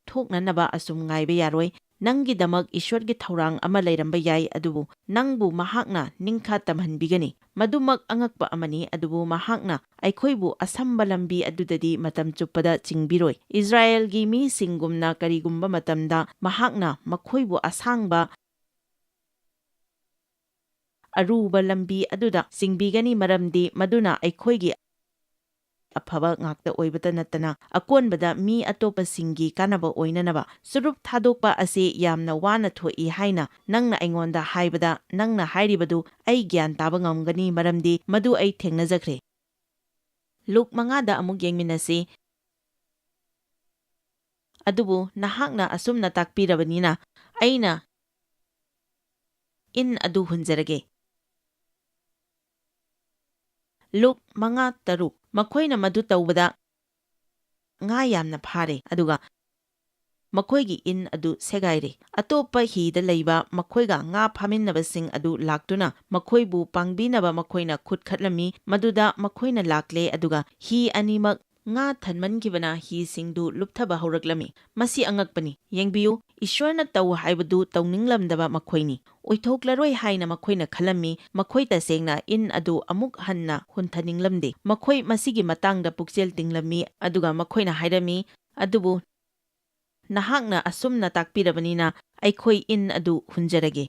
ꯊꯣꯛꯅꯅꯕ ꯑꯁꯨꯝ ꯉꯥꯏꯕ ꯌꯥꯔꯣꯏ꯫ ꯅꯪꯒꯤꯗꯃꯛ ꯏꯁ꯭ꯋꯔꯒꯤ ꯊꯧꯔꯥꯡ ꯑꯃ ꯂꯩꯔꯝꯕ ꯌꯥꯏ, ꯑꯗꯨꯕꯨ ꯅꯪꯕꯨ ꯃꯍꯥꯛꯅ ꯅꯤꯡꯈꯥ ꯇꯝꯍꯟꯕꯤꯒꯅꯤ꯫ ꯃꯗꯨꯃꯛ ꯑꯉꯛꯄ ꯑꯃꯅꯤ, ꯑꯗꯨꯕꯨ ꯃꯍꯥꯛꯅ ꯑꯩꯈꯣꯏꯕꯨ ꯑꯁꯝꯕ ꯂꯝꯕꯤ ꯑꯗꯨꯗꯗꯤ ꯃꯇꯝ ꯆꯨꯞꯄꯗ ꯆꯤꯡꯕꯤꯔꯣꯏ꯫ ꯏꯁ꯭ꯔꯥꯌꯦꯜꯒꯤ ꯃꯤꯁꯤꯡꯒꯨꯝꯅ ꯀꯔꯤꯒꯨꯝꯕ ꯃꯇꯝꯗ ꯃꯍꯥꯛꯅ ꯃꯈꯣꯏꯕꯨ ꯑꯁꯥꯡꯕ ꯑꯔꯨꯕ ꯂꯝꯕꯤ ꯑꯗꯨꯗ ꯆꯤꯡꯕꯤꯒꯅꯤ, ꯃꯔꯝꯗꯤ ꯃꯗꯨꯅ ꯑꯩꯈꯣꯏꯒꯤ ꯑꯐꯕ ꯉꯥꯛꯇ ꯑꯣꯏꯕꯇ ꯅꯠꯇꯅ ꯑꯀꯣꯟꯕꯗ ꯃꯤ ꯑꯇꯣꯞꯄꯁꯤꯡꯒꯤ ꯀꯥꯟꯅꯕ ꯑꯣꯏꯅꯅꯕ꯫ ꯆꯨꯔꯨꯞ ꯊꯥꯗꯣꯛꯄ ꯑꯁꯤ ꯌꯥꯝꯅ ꯋꯥꯅ ꯊꯣꯛꯏ ꯍꯥꯏꯅ ꯅꯪꯅ ꯑꯩꯉꯣꯟꯗ ꯍꯥꯏꯕꯗ, ꯅꯪꯅ ꯍꯥꯏꯔꯤꯕꯗꯨ ꯑꯩ ꯒ꯭ꯌꯥꯟ ꯇꯥꯕ ꯉꯝꯒꯅꯤ, ꯃꯔꯝꯗꯤ ꯃꯗꯨ ꯑꯩ ꯊꯦꯡꯅꯖꯈ꯭ꯔꯦ꯫ ꯂꯨꯛ ꯃꯉꯥꯗ ꯑꯃꯨꯛ ꯌꯦꯡꯃꯤꯟꯅꯁꯤ꯫ ꯑꯗꯨꯕꯨ ꯅꯍꯥꯛꯅ ꯑꯁꯨꯝꯅ ꯇꯥꯛꯄꯤꯔꯕꯅꯤꯅ, ꯑꯩꯅ ꯏꯟ ꯑꯗꯨ ꯍꯨꯟꯖꯔꯒꯦ꯫ ꯂꯨꯛ ꯃꯉꯥ ꯇꯔꯨꯛ꯫ ꯃꯈꯣꯏꯅ ꯃꯗꯨ ꯇꯧꯕꯗ ꯉꯥ ꯌꯥꯝꯅ ꯐꯥꯔꯦ, ꯑꯗꯨꯒ ꯃꯈꯣꯏꯒꯤ ꯏꯟ ꯑꯗꯨ ꯁꯦꯒꯥꯏꯔꯦ꯫ ꯑꯇꯣꯞꯄ ꯍꯤꯗ ꯂꯩꯕ ꯃꯈꯣꯏꯒ ꯉꯥ ꯐꯥꯃꯤꯟꯅꯕꯁꯤꯡ ꯑꯗꯨ ꯂꯥꯛꯇꯨꯅ ꯃꯈꯣꯏꯕꯨ ꯄꯥꯡꯕꯤꯅꯕ ꯃꯈꯣꯏꯅ ꯈꯨꯠ ꯈꯠꯂꯝꯃꯤ꯫ ꯃꯗꯨꯗ ꯃꯈꯣꯏꯅ ꯂꯥꯛꯂꯦ, ꯑꯗꯨꯒ ꯍꯤ ꯑꯅꯤꯃꯛ ꯉꯥ ꯊꯟꯃꯟꯈꯤꯕꯅ ꯍꯤꯁꯤꯡꯗꯨ ꯂꯨꯞꯊꯕ ꯍꯧꯔꯛꯂꯝꯃꯤ꯫ ꯃꯁꯤ ꯑꯉꯛꯄꯅꯤ꯫ ꯌꯦꯡꯕꯤꯌꯨ, ꯏꯁ꯭ꯋꯔꯅ ꯇꯧ ꯍꯥꯏꯕꯗꯨ ꯇꯧꯅꯤꯡꯂꯝꯗꯕ ꯃꯈꯣꯏꯅꯤ꯫ ꯑꯣꯏꯊꯣꯛꯂꯔꯣꯏ ꯍꯥꯏꯅ ꯃꯈꯣꯏꯅ ꯈꯜꯂꯝꯃꯤ꯫ ꯃꯈꯣꯏ ꯇꯁꯦꯡꯅ ꯏꯟ ꯑꯗꯨ ꯑꯃꯨꯛ ꯍꯟꯅ ꯍꯨꯟꯊꯅꯤꯡꯂꯝꯗꯦ꯫ ꯃꯈꯣꯏ ꯃꯁꯤꯒꯤ ꯃꯇꯥꯡꯗ ꯄꯨꯛꯆꯦꯜ ꯇꯤꯡꯂꯝꯃꯤ, ꯑꯗꯨꯒ ꯃꯈꯣꯏꯅ ꯍꯥꯏꯔꯝꯃꯤ, "ꯑꯗꯨꯕꯨ ꯅꯍꯥꯛꯅ ꯑꯁꯨꯝꯅ ꯇꯥꯛꯄꯤꯔꯕꯅꯤꯅ, ꯑꯩꯈꯣꯏ ꯏꯟ ꯑꯗꯨ ꯍꯨꯟꯖꯔꯒꯦ"꯫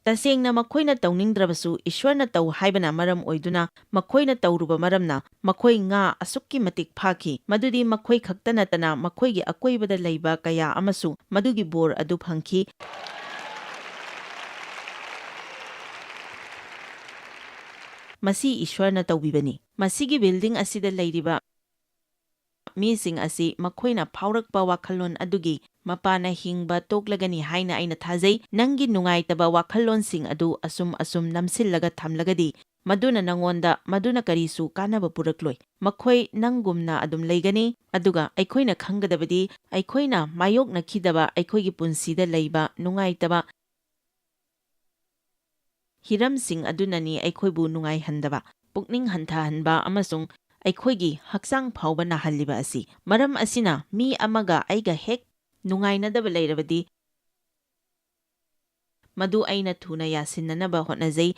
ꯇꯁꯦꯡꯅ ꯃꯈꯣꯏꯅ ꯇꯧꯅꯤꯡꯗ꯭ꯔꯕꯁꯨ, ꯏꯁ꯭ꯋꯔꯅ ꯇꯧ ꯍꯥꯏꯕꯅ ꯃꯔꯝ ꯑꯣꯏꯗꯨꯅ ꯃꯈꯣꯏꯅ ꯇꯧꯔꯨꯕ ꯃꯔꯝꯅ ꯃꯈꯣꯏ ꯉꯥ ꯑꯁꯨꯛꯀꯤ ꯃꯇꯤꯛ ꯐꯥꯈꯤ, ꯃꯗꯨꯗꯤ ꯃꯈꯣꯏ ꯈꯛꯇ ꯅꯠꯇꯅ ꯃꯈꯣꯏꯒꯤ ꯑꯀꯣꯏꯕꯗ ꯂꯩꯕ ꯀꯌꯥ ꯑꯃꯁꯨ ꯃꯗꯨꯒꯤ ꯕꯣꯔ ꯑꯗꯨ ꯐꯪꯈꯤ꯫ ꯃꯁꯤ ꯏꯁ꯭ꯋꯔꯅ ꯇꯧꯕꯤꯕꯅꯤ꯫ ꯃꯁꯤꯒꯤ ꯕꯤꯜꯗꯤꯡ ꯑꯁꯤꯗ ꯂꯩꯔꯤꯕ ꯃꯤꯁꯤꯡ ꯑꯁꯤ ꯃꯈꯣꯏꯅ ꯐꯥꯎꯔꯛꯄ ꯋꯥꯈꯜꯂꯣꯟ ꯑꯗꯨꯒꯤ ꯃꯄꯥꯅ ꯍꯤꯡꯕ ꯇꯣꯛꯂꯒꯅꯤ ꯍꯥꯏꯅ ꯑꯩꯅ ꯊꯥꯖꯩ꯫ ꯅꯪꯒꯤ ꯅꯨꯡꯉꯥꯏꯇꯕ ꯋꯥꯈꯜꯂꯣꯟꯁꯤꯡ ꯑꯗꯨ ꯑꯁꯨꯝ ꯑꯁꯨꯝ ꯅꯝꯁꯤꯜꯂꯒ ꯊꯝꯂꯒꯗꯤ, ꯃꯗꯨꯅ ꯅꯉꯣꯟꯗ ꯃꯗꯨꯅ ꯀꯔꯤꯁꯨ ꯀꯥꯟꯅꯕ ꯄꯨꯔꯛꯂꯣꯏ꯫ ꯃꯈꯣꯏ ꯅꯪꯒꯨꯝꯅ ꯑꯗꯨꯝ ꯂꯩꯒꯅꯤ꯫ ꯑꯗꯨꯒ ꯑꯩꯈꯣꯏꯅ ꯈꯪꯒꯗꯕꯗꯤ, ꯑꯩꯈꯣꯏꯅ ꯃꯥꯌꯣꯛꯅꯈꯤꯗꯕ ꯑꯩꯈꯣꯏꯒꯤ ꯄꯨꯟꯁꯤꯗ ꯂꯩꯕ ꯅꯨꯡꯉꯥꯏꯇꯕ ꯍꯤꯔꯝꯁꯤꯡ ꯑꯗꯨꯅꯅꯤ ꯑꯩꯈꯣꯏꯕꯨ ꯅꯨꯡꯉꯥꯏꯍꯟꯗꯕ, ꯄꯨꯛꯅꯤꯡ ꯍꯟꯊꯍꯟꯕ ꯑꯃꯁꯨꯡ ꯑꯩꯈꯣꯏꯒꯤ ꯍꯛꯆꯥꯡ ꯐꯥꯎꯕ ꯅꯥꯍꯜꯂꯤꯕ ꯑꯁꯤ꯫ ꯃꯔꯝ ꯑꯁꯤꯅ, ꯃꯤ ꯑꯃꯒ ꯑꯩꯒ ꯍꯦꯛ ꯅꯨꯡꯉꯥꯏꯅꯗꯕ ꯂꯩꯔꯕꯗꯤ, ꯃꯗꯨ ꯑꯩꯅ ꯊꯨꯅ ꯌꯥꯁꯤꯟꯅꯅꯕ ꯍꯣꯠꯅꯖꯩ꯫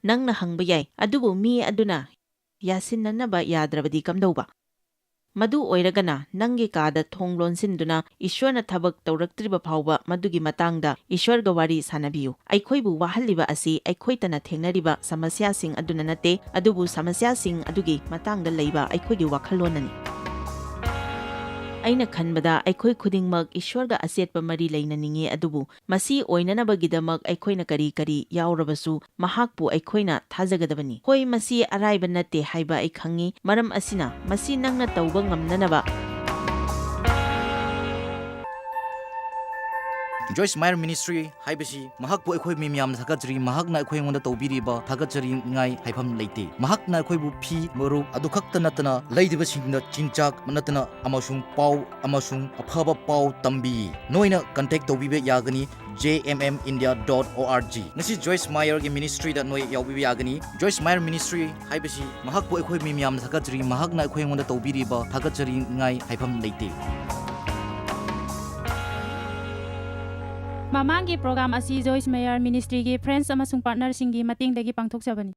ꯅꯪꯅ ꯍꯪꯕ ꯌꯥꯏ, "ꯑꯗꯨꯕꯨ ꯃꯤ ꯑꯗꯨꯅ ꯌꯥꯁꯤꯟꯅꯅꯕ ꯌꯥꯗ꯭ꯔꯕꯗꯤ ꯀꯝꯗꯧꯕ?" ꯃꯗꯨ ꯑꯣꯏꯔꯒꯅ, ꯅꯪꯒꯤ ꯀꯥꯗ ꯊꯣꯡ ꯂꯣꯟꯁꯤꯟꯗꯨꯅ ꯏꯁ꯭ꯋꯔꯅ ꯊꯕꯛ ꯇꯧꯔꯛꯇ꯭ꯔꯤꯕ ꯐꯥꯎꯕ ꯃꯗꯨꯒꯤ ꯃꯇꯥꯡꯗ ꯏꯁ꯭ꯋꯔꯒ ꯋꯥꯔꯤ ꯁꯥꯅꯕꯤꯌꯨ꯫ ꯑꯩꯈꯣꯏꯕꯨ ꯋꯥꯍꯜꯂꯤꯕ ꯑꯁꯤ ꯑꯩꯈꯣꯏꯇꯅ ꯊꯦꯡꯅꯔꯤꯕ ꯁꯃꯁ꯭ꯌꯥꯁꯤꯡ ꯑꯗꯨꯅ ꯅꯠꯇꯦ, ꯑꯗꯨꯕꯨ ꯁꯃꯁ꯭ꯌꯥꯁꯤꯡ ꯑꯗꯨꯒꯤ ꯃꯇꯥꯡꯗ ꯂꯩꯕ ꯑꯩꯈꯣꯏꯒꯤ ꯋꯥꯈꯜꯂꯣꯟꯅꯅꯤ꯫ ꯑꯩꯅ ꯈꯟꯕꯗ ꯑꯩꯈꯣꯏ ꯈꯨꯗꯤꯡꯃꯛ ꯏꯁ꯭ꯋꯔꯒ ꯑꯆꯦꯠꯄ ꯃꯔꯤ ꯂꯩꯅꯅꯤꯡꯏ, ꯑꯗꯨꯕꯨ ꯃꯁꯤ ꯑꯣꯏꯅꯅꯕꯒꯤꯗꯃꯛ ꯑꯩꯈꯣꯏꯅ ꯀꯔꯤ ꯀꯔꯤ ꯌꯥꯎꯔꯕꯁꯨ, ꯃꯍꯥꯛꯄꯨ ꯑꯩꯈꯣꯏꯅ ꯊꯥꯖꯒꯗꯕꯅꯤ꯫ ꯍꯣꯏ, ꯃꯁꯤ ꯑꯔꯥꯏꯕ ꯅꯠꯇꯦ ꯍꯥꯏꯕ ꯑꯩ ꯈꯪꯏ, ꯃꯔꯝ ꯑꯁꯤꯅ, ꯃꯁꯤ ꯅꯪꯅ ꯇꯧꯕ ꯉꯝꯅꯅꯕ꯫ Joyce Meyer Ministry ꯍꯥꯏꯕꯁꯤ ꯃꯍꯥꯛꯄꯨ ꯑꯩꯈꯣꯏ ꯃꯤ ꯃꯌꯥꯝꯅ ꯊꯥꯒꯠꯆꯔꯤ꯫ ꯃꯍꯥꯛꯅ ꯑꯩꯈꯣꯏ ꯑꯩꯉꯣꯟꯗ ꯇꯧꯕꯤꯔꯤꯕ ꯊꯥꯒꯠꯆꯔꯤꯉꯥꯏ ꯍꯥꯏꯐꯝ ꯂꯩꯇꯦ꯫ ꯃꯍꯥꯛꯅ ꯑꯩꯈꯣꯏꯕꯨ ꯐꯤ, ꯃꯔꯨꯞ ꯑꯗꯨ ꯈꯛꯇ ꯅꯠꯇꯅ ꯂꯩꯔꯤꯕꯁꯤꯡꯗ ꯆꯤꯟꯖꯥꯛ ꯅꯠꯇꯅ ꯑꯃꯁꯨꯡ ꯄꯥꯎ ꯑꯃꯁꯨꯡ ꯑꯐꯕ ꯄꯥꯎ ꯇꯝꯕꯤ꯫ ꯅꯣꯏꯅ contact ꯇꯧꯕꯤꯕ ꯌꯥꯒꯅꯤ J M M India dot O R G꯫ ꯉꯁꯤ Joyce Meyerꯒꯤ ministryꯗ ꯅꯣꯏ ꯌꯥꯎꯕꯤꯕ ꯌꯥꯒꯅꯤ꯫ Joyce Meyer Ministry ꯍꯥꯏꯕꯁꯤ ꯃꯍꯥꯛꯄꯨ ꯑꯩꯈꯣꯏ ꯃꯤ ꯃꯌꯥꯝꯅ ꯊꯥꯒꯠꯆꯔꯤ꯫ ꯃꯍꯥꯛꯅ ꯑꯩꯈꯣꯏ ꯑꯩꯉꯣꯟꯗ ꯇꯧꯕꯤꯔꯤꯕ ꯊꯥꯒꯠꯆꯔꯤꯉꯥꯏ ꯍꯥꯏꯐꯝ ꯂꯩꯇꯦ꯫ ꯃꯃꯥꯡꯒꯤ program ꯑꯁꯤ Joyce Meyer Ministryꯒꯤ friends ꯑꯃꯁꯨꯡ partnerꯁꯤꯡꯒꯤ ꯃꯇꯦꯡꯗꯒꯤ ꯄꯥꯡꯊꯣꯛꯆꯕꯅꯤ꯫